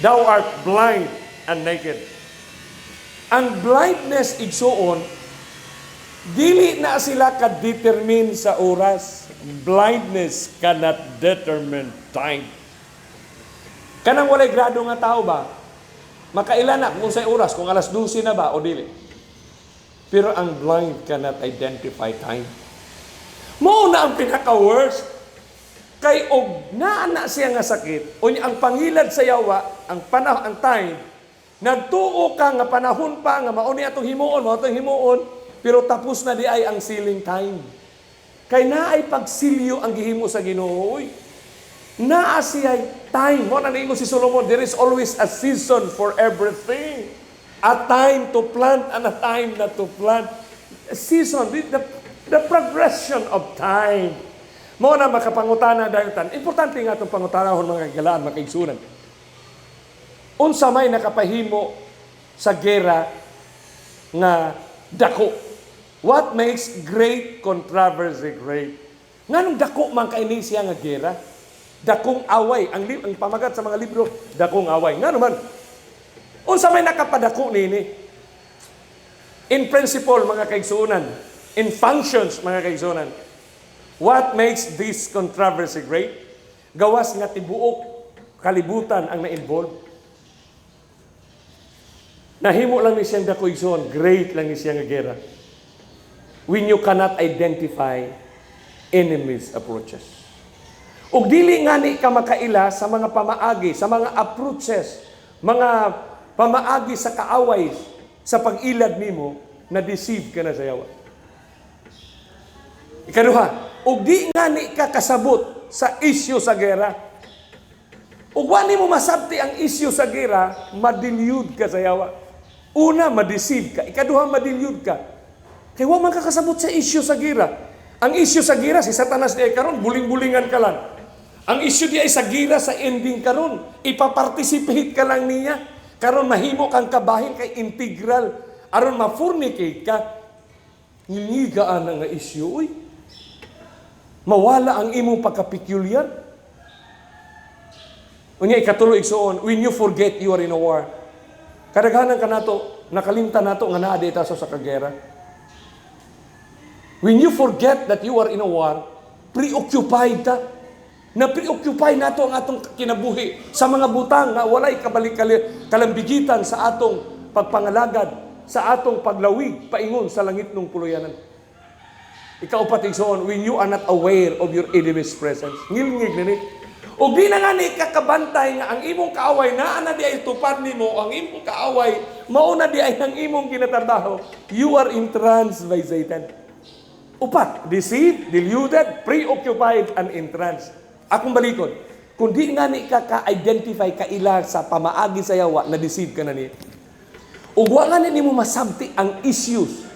"Thou art blind and naked." Ang blindness, igsuon, dili na sila ka-determine sa oras. Blindness cannot determine time. Kanang walay grado nga tao ba? Makaila na kung unsay oras, kung alas 12 na ba o dili. Pero ang blind cannot identify time. Mao na ang pinaka-worst. Kay og naa na siya nga sakit, unya ang pangilad sa yawa, ang panahon, ang time, nagtuo ka nga panahon pa nga mao ni atong himuon, mao atong himuon, pero tapos na diay ang sealing time. Kay naay pagsilyo ang gihimo sa Ginoo. Uy. Naa siya'y time. Mao na niingon si Solomon, there is always a season for everything. A time to plant and a time not to plant. A season, the progression of time. Mao na makapangutana dayon tan. Importante nga itong pangutanahon, mga kahigalaan, mga kaigsuonan. Unsa may nakapahimo sa gera nga dako? What makes great controversy great? Nganong dako man kay ni siya nga gera? Dakong away. Ang pamagat sa mga libro, dakong away. Ngano man? Unsa may nakapadako nini? In principle, mga kaigsuonan, in functions, mga kaigsuonan, what makes this controversy great? Gawas nga tibuok kalibutan ang na-involve. Nahimo lang ni siyang dako, igsoon, great lang ni siya nga gera, when you cannot identify enemy's approaches. Ug dili ngani ka makaila sa mga pamaagi, sa mga approaches, mga pamaagi sa kaaway sa pag-ilad nimo, na deceive ka na sa yawa. Ikaduha, ug di ngani ka kasabot sa isyu sa gera. Ug wa nimo masabti ang isyu sa gera, ma-delude ka sa yawa. Una, ma-deceive ka. Ikaduha, ma-delude ka. Kay wa man ka kasabot sa isyu sa gera. Ang isyu sa gera, si Satanas diay karon, buling-bulingan ka lang. Ang isyu diay sa gira sa ending karon, ipaparticipate ka lang niya. Karon mahimo kang kabahin kay integral. Aron ma-fornicate ka. Nginigaan na nga isyu, uy. Mawala ang imong pagka-peculiar. Unya ikatulo, igsuon, when you forget you are in a war. Kadaghanan kanato, nakalimtan nato nga naa ta sa kagera. When you forget that you are in a war, preoccupied ta. Na preoccupy nato ang atong kinabuhi sa mga butang nga walay kabalik kalambigitan sa atong pagpangalagad, sa atong paglawig paingon sa langit nung puluyanan. Ikaupat, igsoon, when you are not aware of your enemy's presence. Ngilngig na ni. O di na nga ni kakabantay nga ang imong kaaway naa na diay tupad nimo, ang imong kaaway mao na diay ang imong ginatrabaho. You are entranced by Satan. Upat, deceived, deluded, preoccupied, and entranced. Akong balikon, kung di nga ni ka ka-identify kaila sa pamaagi sa yawa, na-deceive ka na niya. Ug wa nga ni nimo masabti ang issues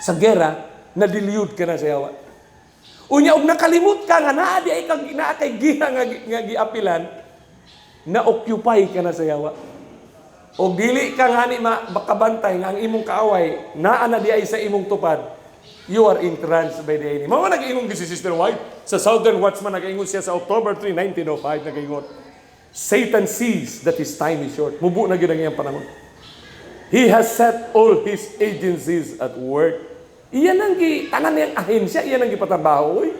sa gera, na-delude ka na sa yawa. Unya og nakalimot ka nga naa diay kag naa kay gira nga giapilan, na-occupy ka na sa yawa. O dili ka ngani makabantay nga ang imong kaaway naa na diay sa imong tupad, you are entranced by the enemy. Mao nag-ingon si Sister White sa Southern Watchman, nag-ingon siya sa October 3, 1905, nag-ingon, "Satan sees that his time is short." Mubo na gyud ang iyang panahon. "He has set all his agencies at work." Iyan ang gi, tanan niyang ahensya, iyan ang gipatrabaho. Uy.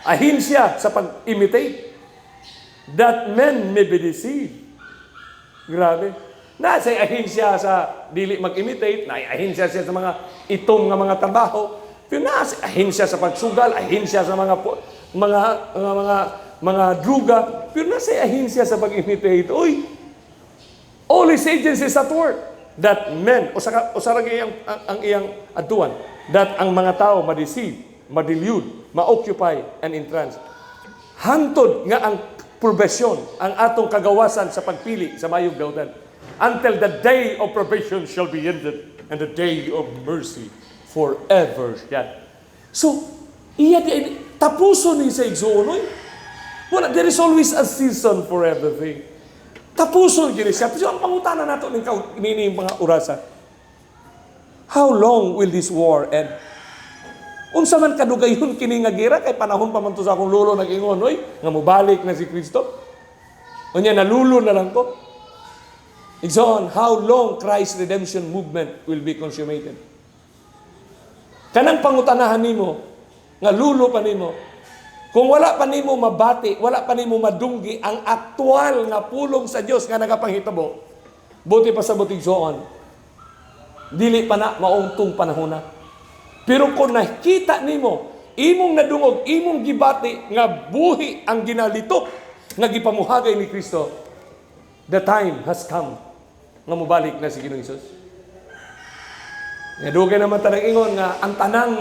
Ahensya sa pag-imitate. "That men may be deceived." Grabe. Na sa ahensya sa dili mag-imitate, na ahensya siya sa mga itom nga mga trabaho, pero na sa ahensya sa pagsugal, ahensya sa mga druga, pero na sa ahensya sa pag-imitate. Uy, all his agencies at work that men, usa ra iyang ang iyang atuan, that ang mga tao ma-deceive, ma-delude, ma-occupy and entrance. Hantod nga ang probasyon, ang atong kagawasan sa pagpili sa mayong dautan. Until the day of probation shall be ended and the day of mercy forever shall. So, iya diay, tapuson ni sa igsuon, oy. Wala, there is always a season for everything. Tapuson gyud siya. Pero ang pangutana nato ning nini mga orasa. How long will this war end? Unsa man kadugayon kini nga gira kay panahon pa man to sa akong lolo nag-ingon, "Oy, nga mobalik na si Kristo." Unya nalulo na lang ko. Igsoon, how long Christ's redemption movement will be consummated? Kanang pangutanahan nimo, nga lulo pa nimo, kung wala pa nimo mabati, wala pa nimo madunggi ang aktual nga pulong sa Dios nga nagapanghitabo, buti pa sa igsoon, dili pa na mauntong panahon na. Pero kung nakita nimo, imong nadungog, imong gibati nga buhi ang ginalitok nga gipamuhagay ni Kristo, the time has come nga mobalik na si Ginoong Hesus. Nga dugay naman tanang ingon nga ang tanang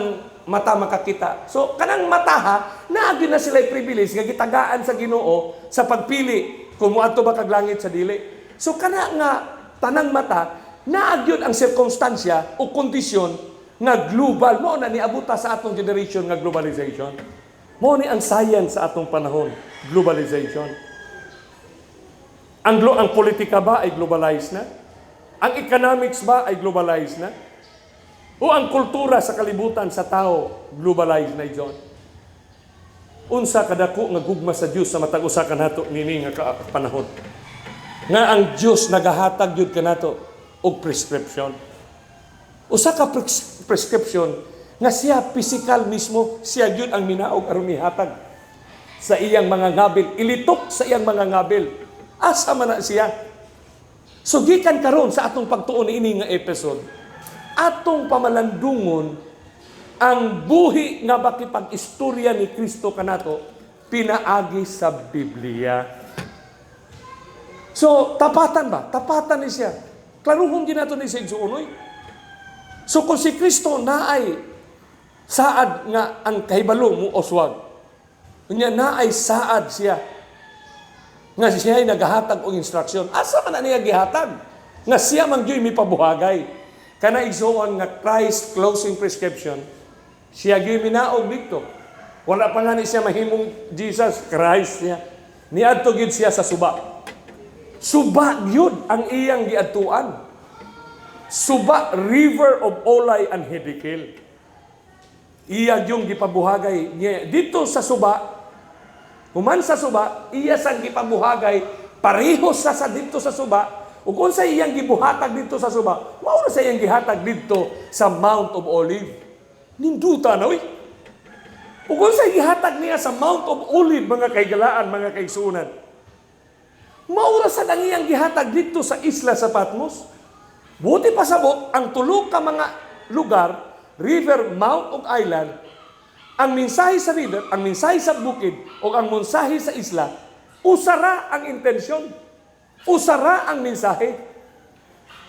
mata makakita. So kanang mata ha, naagi na sila privilege nga gitagaan sa Ginoo sa pagpili kung moadto ba kag langit sa dili. So kana nga tanang mata, naagyon ang sirkumstansya o kondisyon nga global mo na niabuta sa atong generation nga globalization. Mo ni ang science sa atong panahon, globalization. Ang politika ba ay globalized na? Ang economics ba ay globalized na? O ang kultura sa kalibutan sa tao globalized na, John? Unsa kadako nga gugma sa Dios sa matag usa kanato nini nga panahon. Nga ang Dios nagahatag gyud kanato og prescription. Usa ka prescription nga siya physical mismo, siya gyud ang minaog aron mihatag sa iyang mga ngabil, ilitok sa iyang mga ngabil. Asa man na siya? So gikan karon sa atong pagtuon niini nga episode, atong pamalandungon ang buhi nga makipag-istorya ni Kristo kanato pinaagi sa Biblia. So, tapatan ba? Tapatan ni siya. Klaruhon din nato ni siya igsuon, oy. So kung si Kristo naay saad nga ang kahibalo mo oswag. Unya naay saad siya nga siya ay nagahatag og instruction. Asa man na niya gihatag? Nga siya man gyud mipabuhagay. Kana, igsuon, nga Christ closing prescription, siya gyud minaog dito. Wala pa nga ni siya mahimong Jesus Christ niya. Niadto gyud siya sa suba. Suba gyud ang iyang giadtuan. Suba, River of Ulai and Hiddekel. Iya yung gipabuhagay niya dito sa suba. Human sa suba, iya sang gipabuhagay pareho sa dito sa suba. Ug unsa iyang gibuhatag dito sa suba, mao na sa iyang gihatag dito sa Mount of Olive. Ninduta na, uy. Ug unsa gihatag niya sa Mount of Olive, mga kaigalaan, mga kaigsuonan, mao ra sad ang iyang gihatag dito sa isla sa Patmos. Buti pasabot, ang tulo ka mga lugar, river, mount ug island, ang mensahe sa river, ang mensahe sa bukid, o ang mensahe sa isla, usara ang intensyon. Usara ang mensahe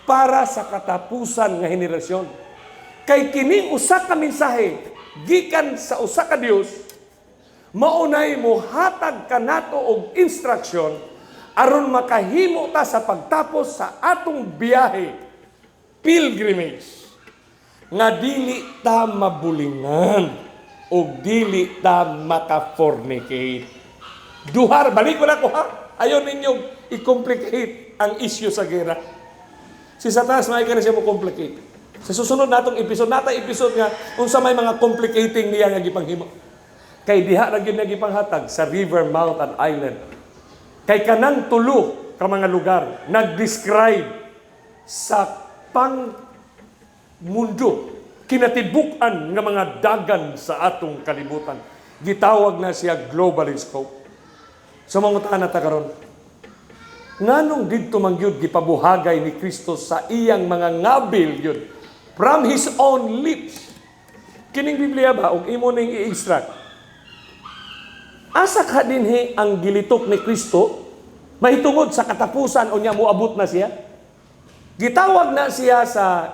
para sa katapusan nga henerasyon. Kay kining usa ka mensahe gikan sa usa ka Dios, maunay mohatag kanato og instruction aron makahimo ta sa pagtapos sa atong biyahe, pilgrimage, nga dili ta mabulingan o dili ta maka-fornicate. Duhar, balik ko na ko ha. Ayaw ninyong i-complicate ang issue sa gera. Si Satanas, may na siya mo complicate. Sa susunod natong episode, nata episode nga unsa may mga complicating niya nga gipanghimo. Kay diha ra gyud nga gipanghatag sa river, mount and island. Kay kanang tulo ka mga lugar nag-describe sa pang mundo, kinatibuk-an nga mga dagan sa atong kalibutan. Gitawag na siya global scope. Sa mga na ta karon, nganong didto man gyud gipabuhagay ni Kristo sa iyang mga ngabil gyud from his own lips? Kining Biblia ba ug imo ning i-extract? Asa ka dinhi ang gilitok ni Kristo mahitungod sa katapusan unya moabot na siya? Gitawag na siya sa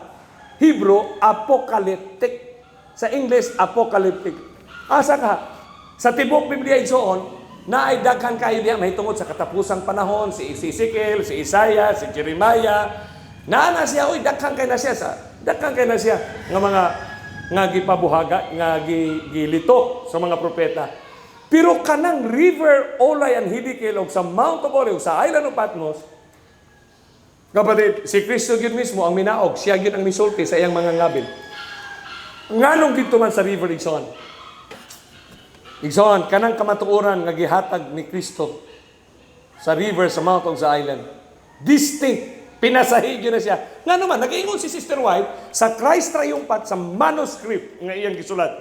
Hebrew apocalyptic. Sa English, apocalyptic. Asa ka? Sa tibok Biblia, igsoon, na ay daghan kayo diha mahitungod sa katapusang panahon, si Ezekiel, si Isaiah, si Jeremiah. Naa na siya, oy, daghan kay na siya nga mga nga gipabuhaga, nga gilitok sa mga propeta. Pero kanang river Ulai and Hiddekel og sa Mount of Olives, sa Island of Patmos, kapatid, si Kristo gyud mismo ang minaog, siya gyud ang misulti sa iyang mga ngabil. Nganong didto man sa river, igsoon? Igsoon, kanang kamatuoran nga gihatag ni Kristo sa river, sa mount og sa island. Distinct, pinasahi gyud na siya. Ngano man, nag-ingon si Sister White sa Christ Triumphant, sa manuscript nga iyang gisulat,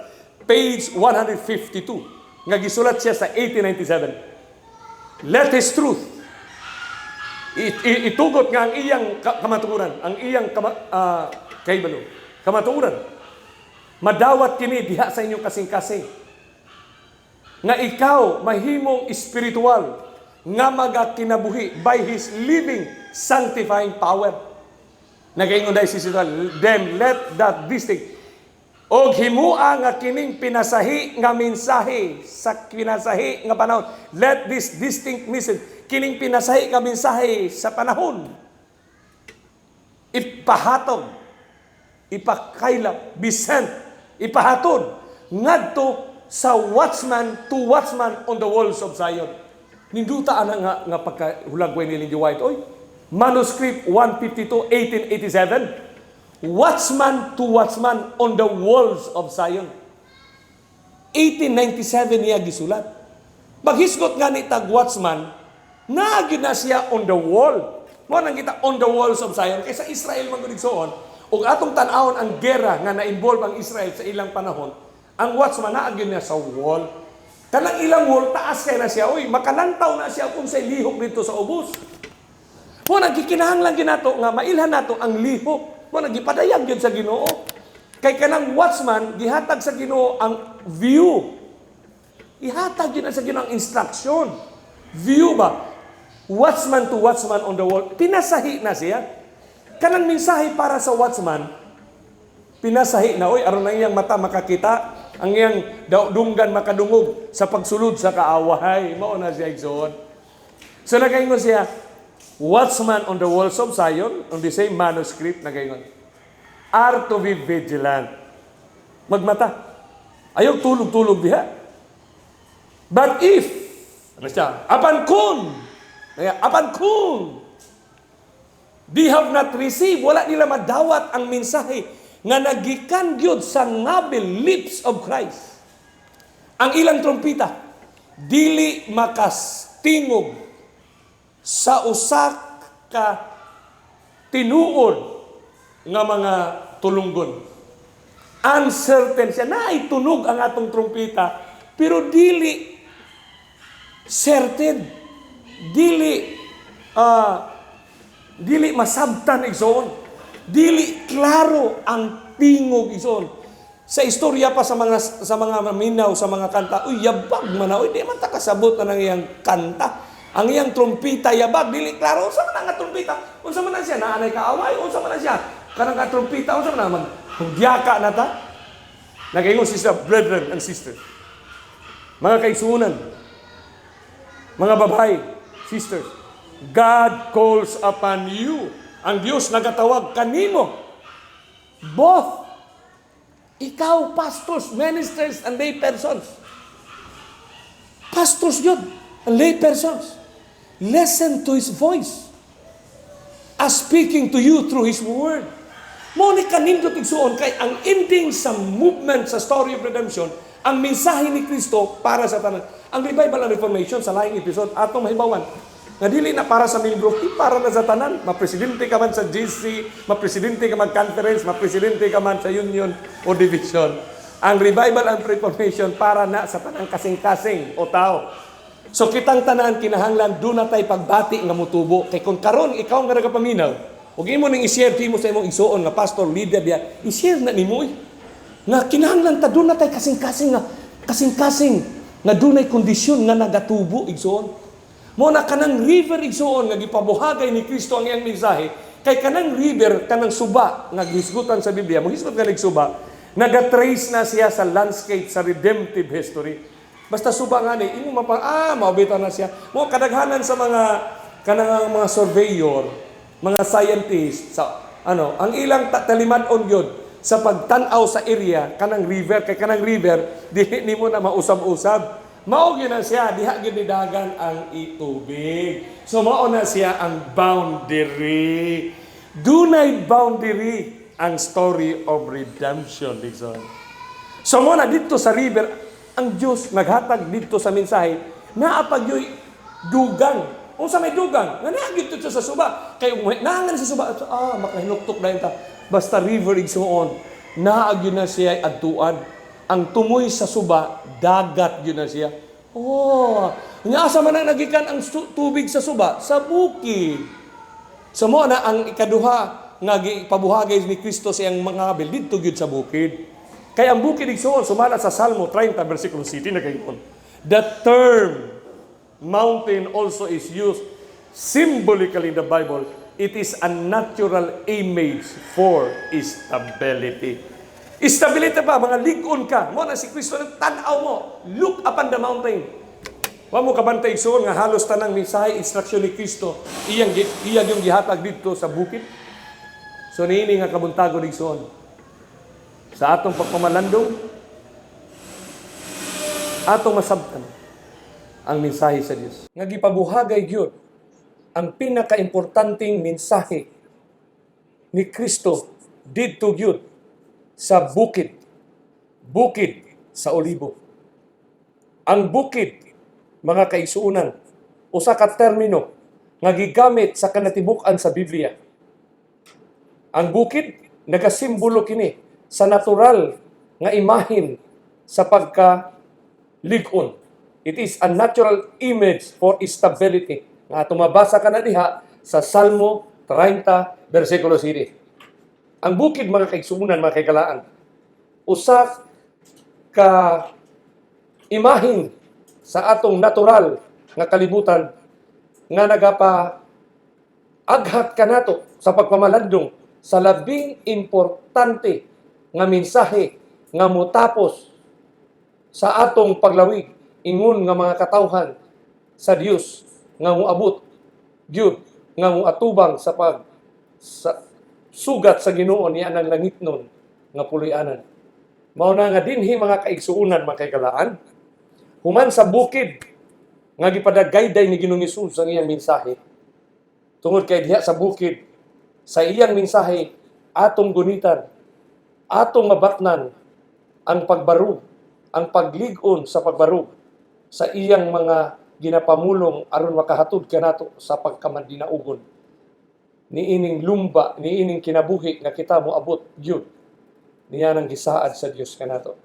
page 152, nga gisulat siya sa 1897. Let His truth, itugot nga ang iyang kamatuoran, ang iyang kahibalo, kamatuoran, madawat kini diha sa inyong kasing-kasing. Nga ikaw mahimong espiritual nga magakinabuhi by His living sanctifying power. Nagaingon dahil si Sister, "Then let that distinct," og himua nga kining pinasahi nga mensahe sa pinasahi nga panahon. Let this distinct message, kining pinasahi nga mensahe sa panahon, ipahatog, ipakaylap, be sent, ipahatod ngadto sa watchman to watchman on the walls of Zion. Ninduta ana nga pagkahulagway ni Ellen G. White. Oy, manuscript 152, 1887. Watchman to watchman on the walls of Zion. 1897 niya gisulat. Maghisgot nga ni tag watchman, naa gyud na siya on the wall. Mo nang kita on the walls of Zion. Kaysa Israel man gud, igsoon, ug atong tan-awon ang gera nga na-involve ang Israel sa ilang panahon, ang watchman naa gyud niya sa wall. Kanang ilang wall, taas kay na siya. Uy, makalantaw na siya kung sa lihok dito sa ubos. Mo nang gikinahanglan gyud nato nga mailhan nato ang lihok. Mo nang gipadayag gyud sa Ginoo. Kay kanang watchman gihatag sa Ginoo ang view. Ihatag gyud na sa Ginoo ang instruction. View ba? Watchman to watchman on the wall. Pinasahi na siya. Kanang mensahe para sa watchman, pinasahi na, oy, aron ang iyang mata makakita, ang iyang dunggan makadungog sa pagsulod sa kaaway. Mao na siya, igsoon. So nagaingon siya, watchman on the walls of Zion, on the same manuscript, nagaingon, are to be vigilant. Magmata. Ayaw tulog-tulog diha. But if, ano siya, apan kun, kaya, apan kun, they have not received, wala nila madawat ang mensahe nga nagikan gyud sa ngabil, lips of Christ. Ang ilang trompita, dili makastingog sa usa ka tinuod nga mga tulunggon. Uncertain siya. Naay tunog ang atong trompita, pero dili certain. Dili masabtan, igsoon. Dili klaro ang tingog, igsoon. Sa istorya pa sa mga maminaw sa mga kanta, uy, yabag man na, uy, di man ta kasabot na ng iyang kanta. Ang iyang trompita yabag, dili klaro. Unsa man ang trompita? Unsa man na siya? Naanay kaaway? Unsa man na siya? Kanang ka trompita, unsa man na mag hugyaka na ta? Nagaingon siya, brethren and sisters. Mga kaigsuonan, mga babae, sisters, God calls upon you. Ang Diyos nagatawag kanimo. Both. Ikaw, pastors, ministers, and lay persons. Pastors yun, and lay persons. Listen to His voice as speaking to you through His Word. Mo ni kanindot, igsuon, kay ang ending sa movement sa story of redemption, ang mensahe ni Kristo para sa tanan. Ang revival and reformation sa laing episode atong mahibawan nga dili na para sa membro, para na sa tanan. Mapresidente ka man sa GC, mapresidente ka man conference, mapresidente ka man sa union o division. Ang revival and reformation para na sa tanang kasing-kasing o tao. So kitang tanan kinahanglan do na tay pagbati nga mutubo kay kung karon ikaw nga nagapaminaw ug imo ning i-share mo sa imong igsuon nga pastor, leader diya, i-share na nimo eh nga kinahanglan ta do na tay kasing-kasing nga dunay kondisyon nga nagatubo, igsuon. Mo na kanang river, igsuon, nga gipabuhagay ni Kristo ang iyang mensahe kay kanang river, kanang suba nga gihisgutan sa Biblia, mohisgot nga suba, nagatrace na siya sa landscape sa redemptive history. Basta suba nga ni imo mapa maubita na siya. Mo kadaghanan sa mga kanang mga surveyor, mga scientist sa ano, ang ilang talimad-on gyud sa pagtan-aw sa area kanang river, kay kanang river dili nimo na mausab-usab. Mao gyud na siya, diha gyud nidagan ang tubig. So mao na siya ang boundary. Dunay boundary ang story of redemption, igsoon. So mao na didto sa river, ang Diyos naghatag didto sa mensahe, naa pa gyoy dugang. Unsa may dugang? Nga naa gyud didto sa suba. Kay naa sa suba, makahinuktok dayon ta. Basta river, igsuon, naa gyud na siya adtuan. Ang tumoy sa suba, dagat gyud na siya. Oh, nya asa man ang nagikan ang tubig sa suba? Sa bukid. So mao na ang ikaduha nga gipabuhagay ni Kristo sa iyang mga ngabil didto gyud sa bukid. Kay ang bukid, igsuon, sumala sa Salmo 30 versikulo 7 nagaingon: "The term mountain also is used symbolically in the Bible. It is a natural image for stability." Stability ba? Mga lig-on ka. Mao na si Kristo nang tan-aw mo. Look upon the mountain. Wa mo kabantay, igsuon, nga halos tanang mensahe, instruksyon ni Kristo iyang yung gihatag didto sa bukid. So niini nga kabuntagon, igsuon, sa atong pagpamalandong, atong masabtan ang mensahe sa Dios. Nga gipabuhagay gyud ang pinakaimportanteng mensahe ni Kristo didto gyud sa bukid. Bukid sa Olibo. Ang bukid, mga kaigsuonan, usa ka termino nga gigamit sa kinatibuk-an sa Biblia. Ang bukid nagasimbolo kini sa natural nga imahin sa pagka lig-on. It is a natural image for stability. Nga tumabasa ka na diha sa Salmo 30 versikulo 7. Ang bukid, mga kaigsuonan, mga kahigalaan, usa ka imahin sa atong natural nga kalibutan nga nagapa aghat kanato sa pagpamalandong sa labing importante nga mensahe nga motapos sa atong paglawig ingon nga mga katawhan sa Dios nga moabot gyud nga moatubang sa pag sa sugat sa Ginoo niya ng langitnon nga puloy-anan. Mao na nga dinhi, mga kaigsuonan, mga kahigalaan, human sa bukid nga gipadagayday ni Ginoong Hesus ang iyang mensahe. Tungod kay diha sa bukid sa iyang mensahe atong gunitan, atong mabatnan ang pagbarug, ang paglig-on sa pagbarug sa iyang mga ginapamulong aron makahatod kanato sa pagkamandinaugon niining lumba, niining kinabuhi nga kita moabot gyud niya nang gisaad sa Dios kanato.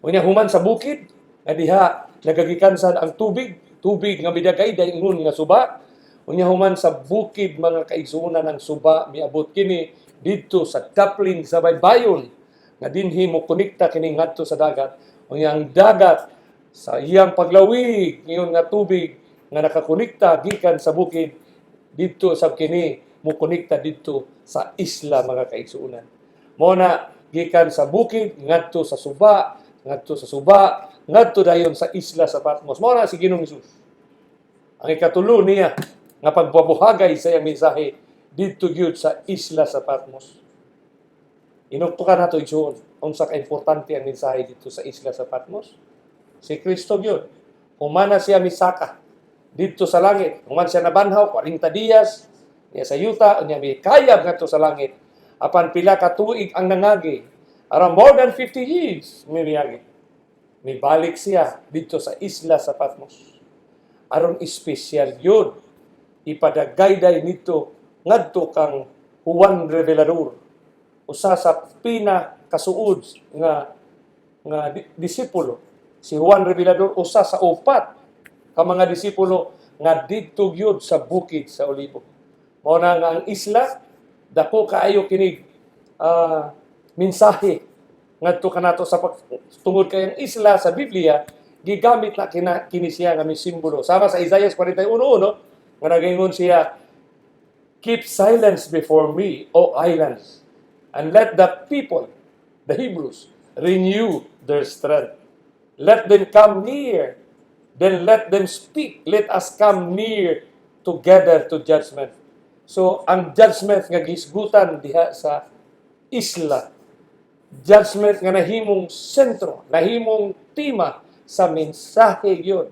Unya human sa bukid nga diha nagagikan sad ang tubig, tubig nga midagayday ingon nga suba. Unya human sa bukid, mga kaigsuonan, ang suba miabot kini didto sa daplin sa baybayon nga dinhi mo konekta kini ngadto sa dagat. Unya ang dagat sa iyang paglawig ingon nga tubig nga nakakonekta gikan sa bukid didto sa kini mo konekta didto sa isla, mga kaigsuonan. Mao na gikan sa bukid ngadto sa suba, ngadto sa suba, ngadto dayon sa isla sa Patmos. Mao na si Ginoong Hesus. Ang ikatulo niya nga pagbabuhagay sa iyang mensahe didto gyud sa isla sa Patmos. Inugtukan nato, igsuon, unsa ka importante ang mensahe didto sa isla sa Patmos. Si Kristo gyud, humana siya misaka didto sa langit. Human siya nabanhaw 40 dias niya sa yuta, unya mikayab ngadto sa langit. Apan pila ka tuig ang nangagi? Around more than 50 years miyagi. Mibalik siya didto sa isla sa Patmos. Aron espesyal yun, ipadagayday nito ngadto kang Juan Revelador, usa sa pinakasuod nga nga disipulo. Si Juan Revelador, usa sa upat ka mga disipulo nga didto gyud sa bukid sa Olibo. Mao na nga ang isla dako kaayo kinig mensahe ngadto kanato sa tungod kay ang isla sa Biblia gigamit na kini siya nga may simbolo. Sama sa Isaiah 41:1 nga nagaingon siya, "Keep silence before me, O islands, and let the people, the Hebrews, renew their strength. Let them come near, then let them speak. Let us come near together to judgment." So, ang judgment nga gihisgutan diha sa isla, judgment nga nahimong sentro, nahimong tema sa mensahe gyud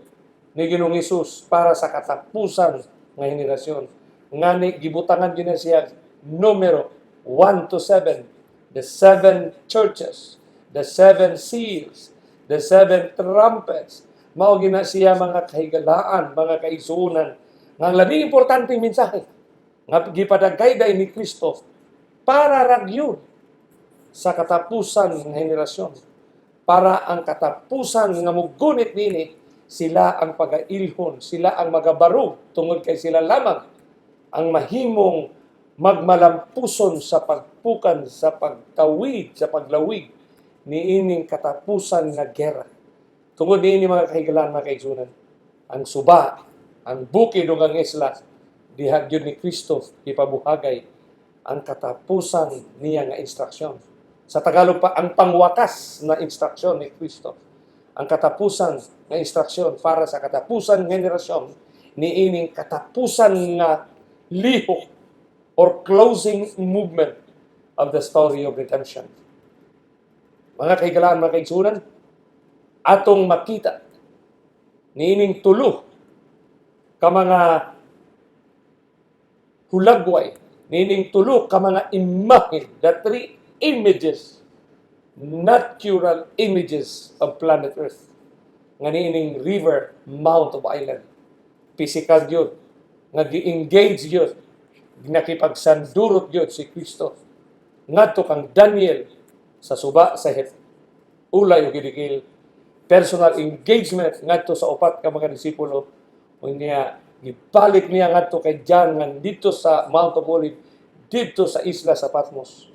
ni Ginoong Hesus para sa katapusan nga henerasyon. Ngani gibutangan gyud na siya numero 1 to 7, the seven churches, the seven seals, the seven trumpets. Mao gina siya, mga kahigalaan, mga kaigsuonan, nga ang labing importanteng mensahe nga gipadagayday ni Kristo para ra gyud sa katapusan ng henerasyon. Para ang katapusan nga mugunit nini, sila ang pagailhon, sila ang magabarog tungod kay sila lamang ang mahimong magmalampuson sa pagpukan, sa pagtawid, sa paglawig niining katapusan nga gera. Tungod niini, mga kahigalaan, mga kaigsuonan, ang suba, ang bukid ug ang isla, diha gyud ni Kristo ipabuhagay ang katapusan niya nga instruksyon. Sa Tagalog pa, ang pangwakas na instruksyon ni Kristo. Ang katapusan nga instruksyon para sa katapusan nga henerasyon niining katapusan nga lihok or closing movement of the story of redemption. Mga kahigalaan, mga kaigsuonan, atong makita niining tulo ka mga hulagway, niining tulo ka mga imahen, the three images, natural images of planet Earth, nga niining river, mount of island. Physical yun, nga gi-engage yun, nakipagsandurot yun si Kristo ngadto kang Daniel sa suba sa Het Ulai ug Hidekil, personal engagement ngadto sa upat ka mga disipulo, unya gibalik niya ngadto kay John nga didto sa Mount of Olive, didto sa isla sa Patmos.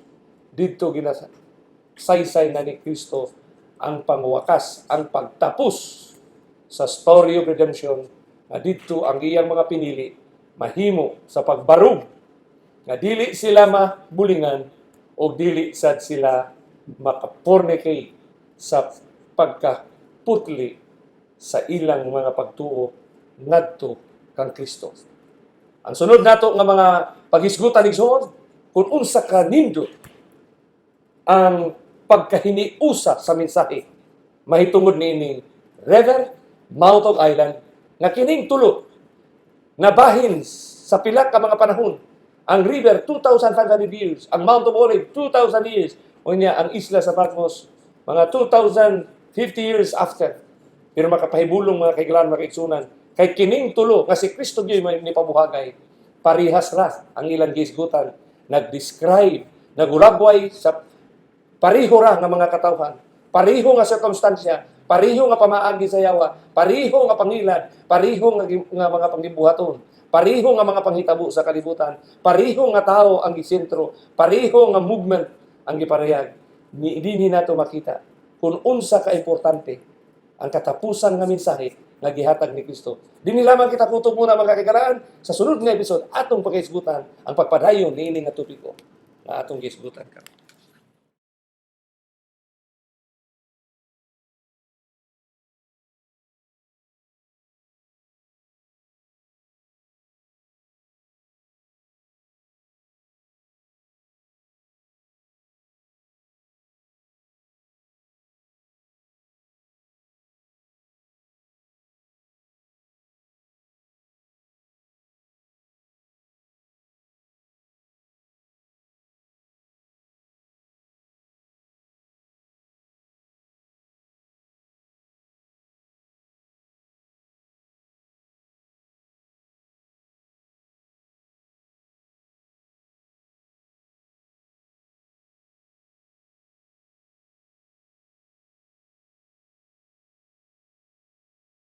Didto ginasaysay na ni Kristo ang pangwakas, ang pagtapos sa story of redemption, nga didto ang iyang mga pinili mahimo sa pagbarog nga dili sila mabulingan o dili sad sila makapornicate sa pagkaputli sa ilang mga pagtuo ngadto kang Kristo. Ang sunod nato nga mga paghisgutan, igsoon, kung unsa ka nindot ang pagkahiniusa sa mensahe mahitungod niining river, mount ug island, nga kining tulo nabahin sa pila ka mga panahon. Ang river, 2,500 years, ang Mount of Olive, 2,000 years, unya ang isla sa Patmos, mga 2,050 years after. Pero makapahibulong, mga kahigalaan, mga kaigsuonan, kay kining tulo nga si Kristo gyud may nipabuhagay, parihas ra ang ilang gihisgutan, nag-describe, nagulagway sa pareho ra nga mga katawhan, pareho nga sirkumstansya, pareho nga pamaagi sa yawa, pareho nga pangilad, pareho nga mga panggibuhaton, pareho nga mga panghitabo sa kalibutan, pareho nga tao ang gisentro, pareho nga movement ang giparayag. Ni dinhi nato makita kung unsa ka importante ang katapusan nga mensahe nga gihatag ni Kristo. Dinhi lamang kita kutob muna, mga kahigalaan. Sa sunod nga episode, atong paghisgutan ang pagpadayon niini nga topiko nga atong gihisgutan karon.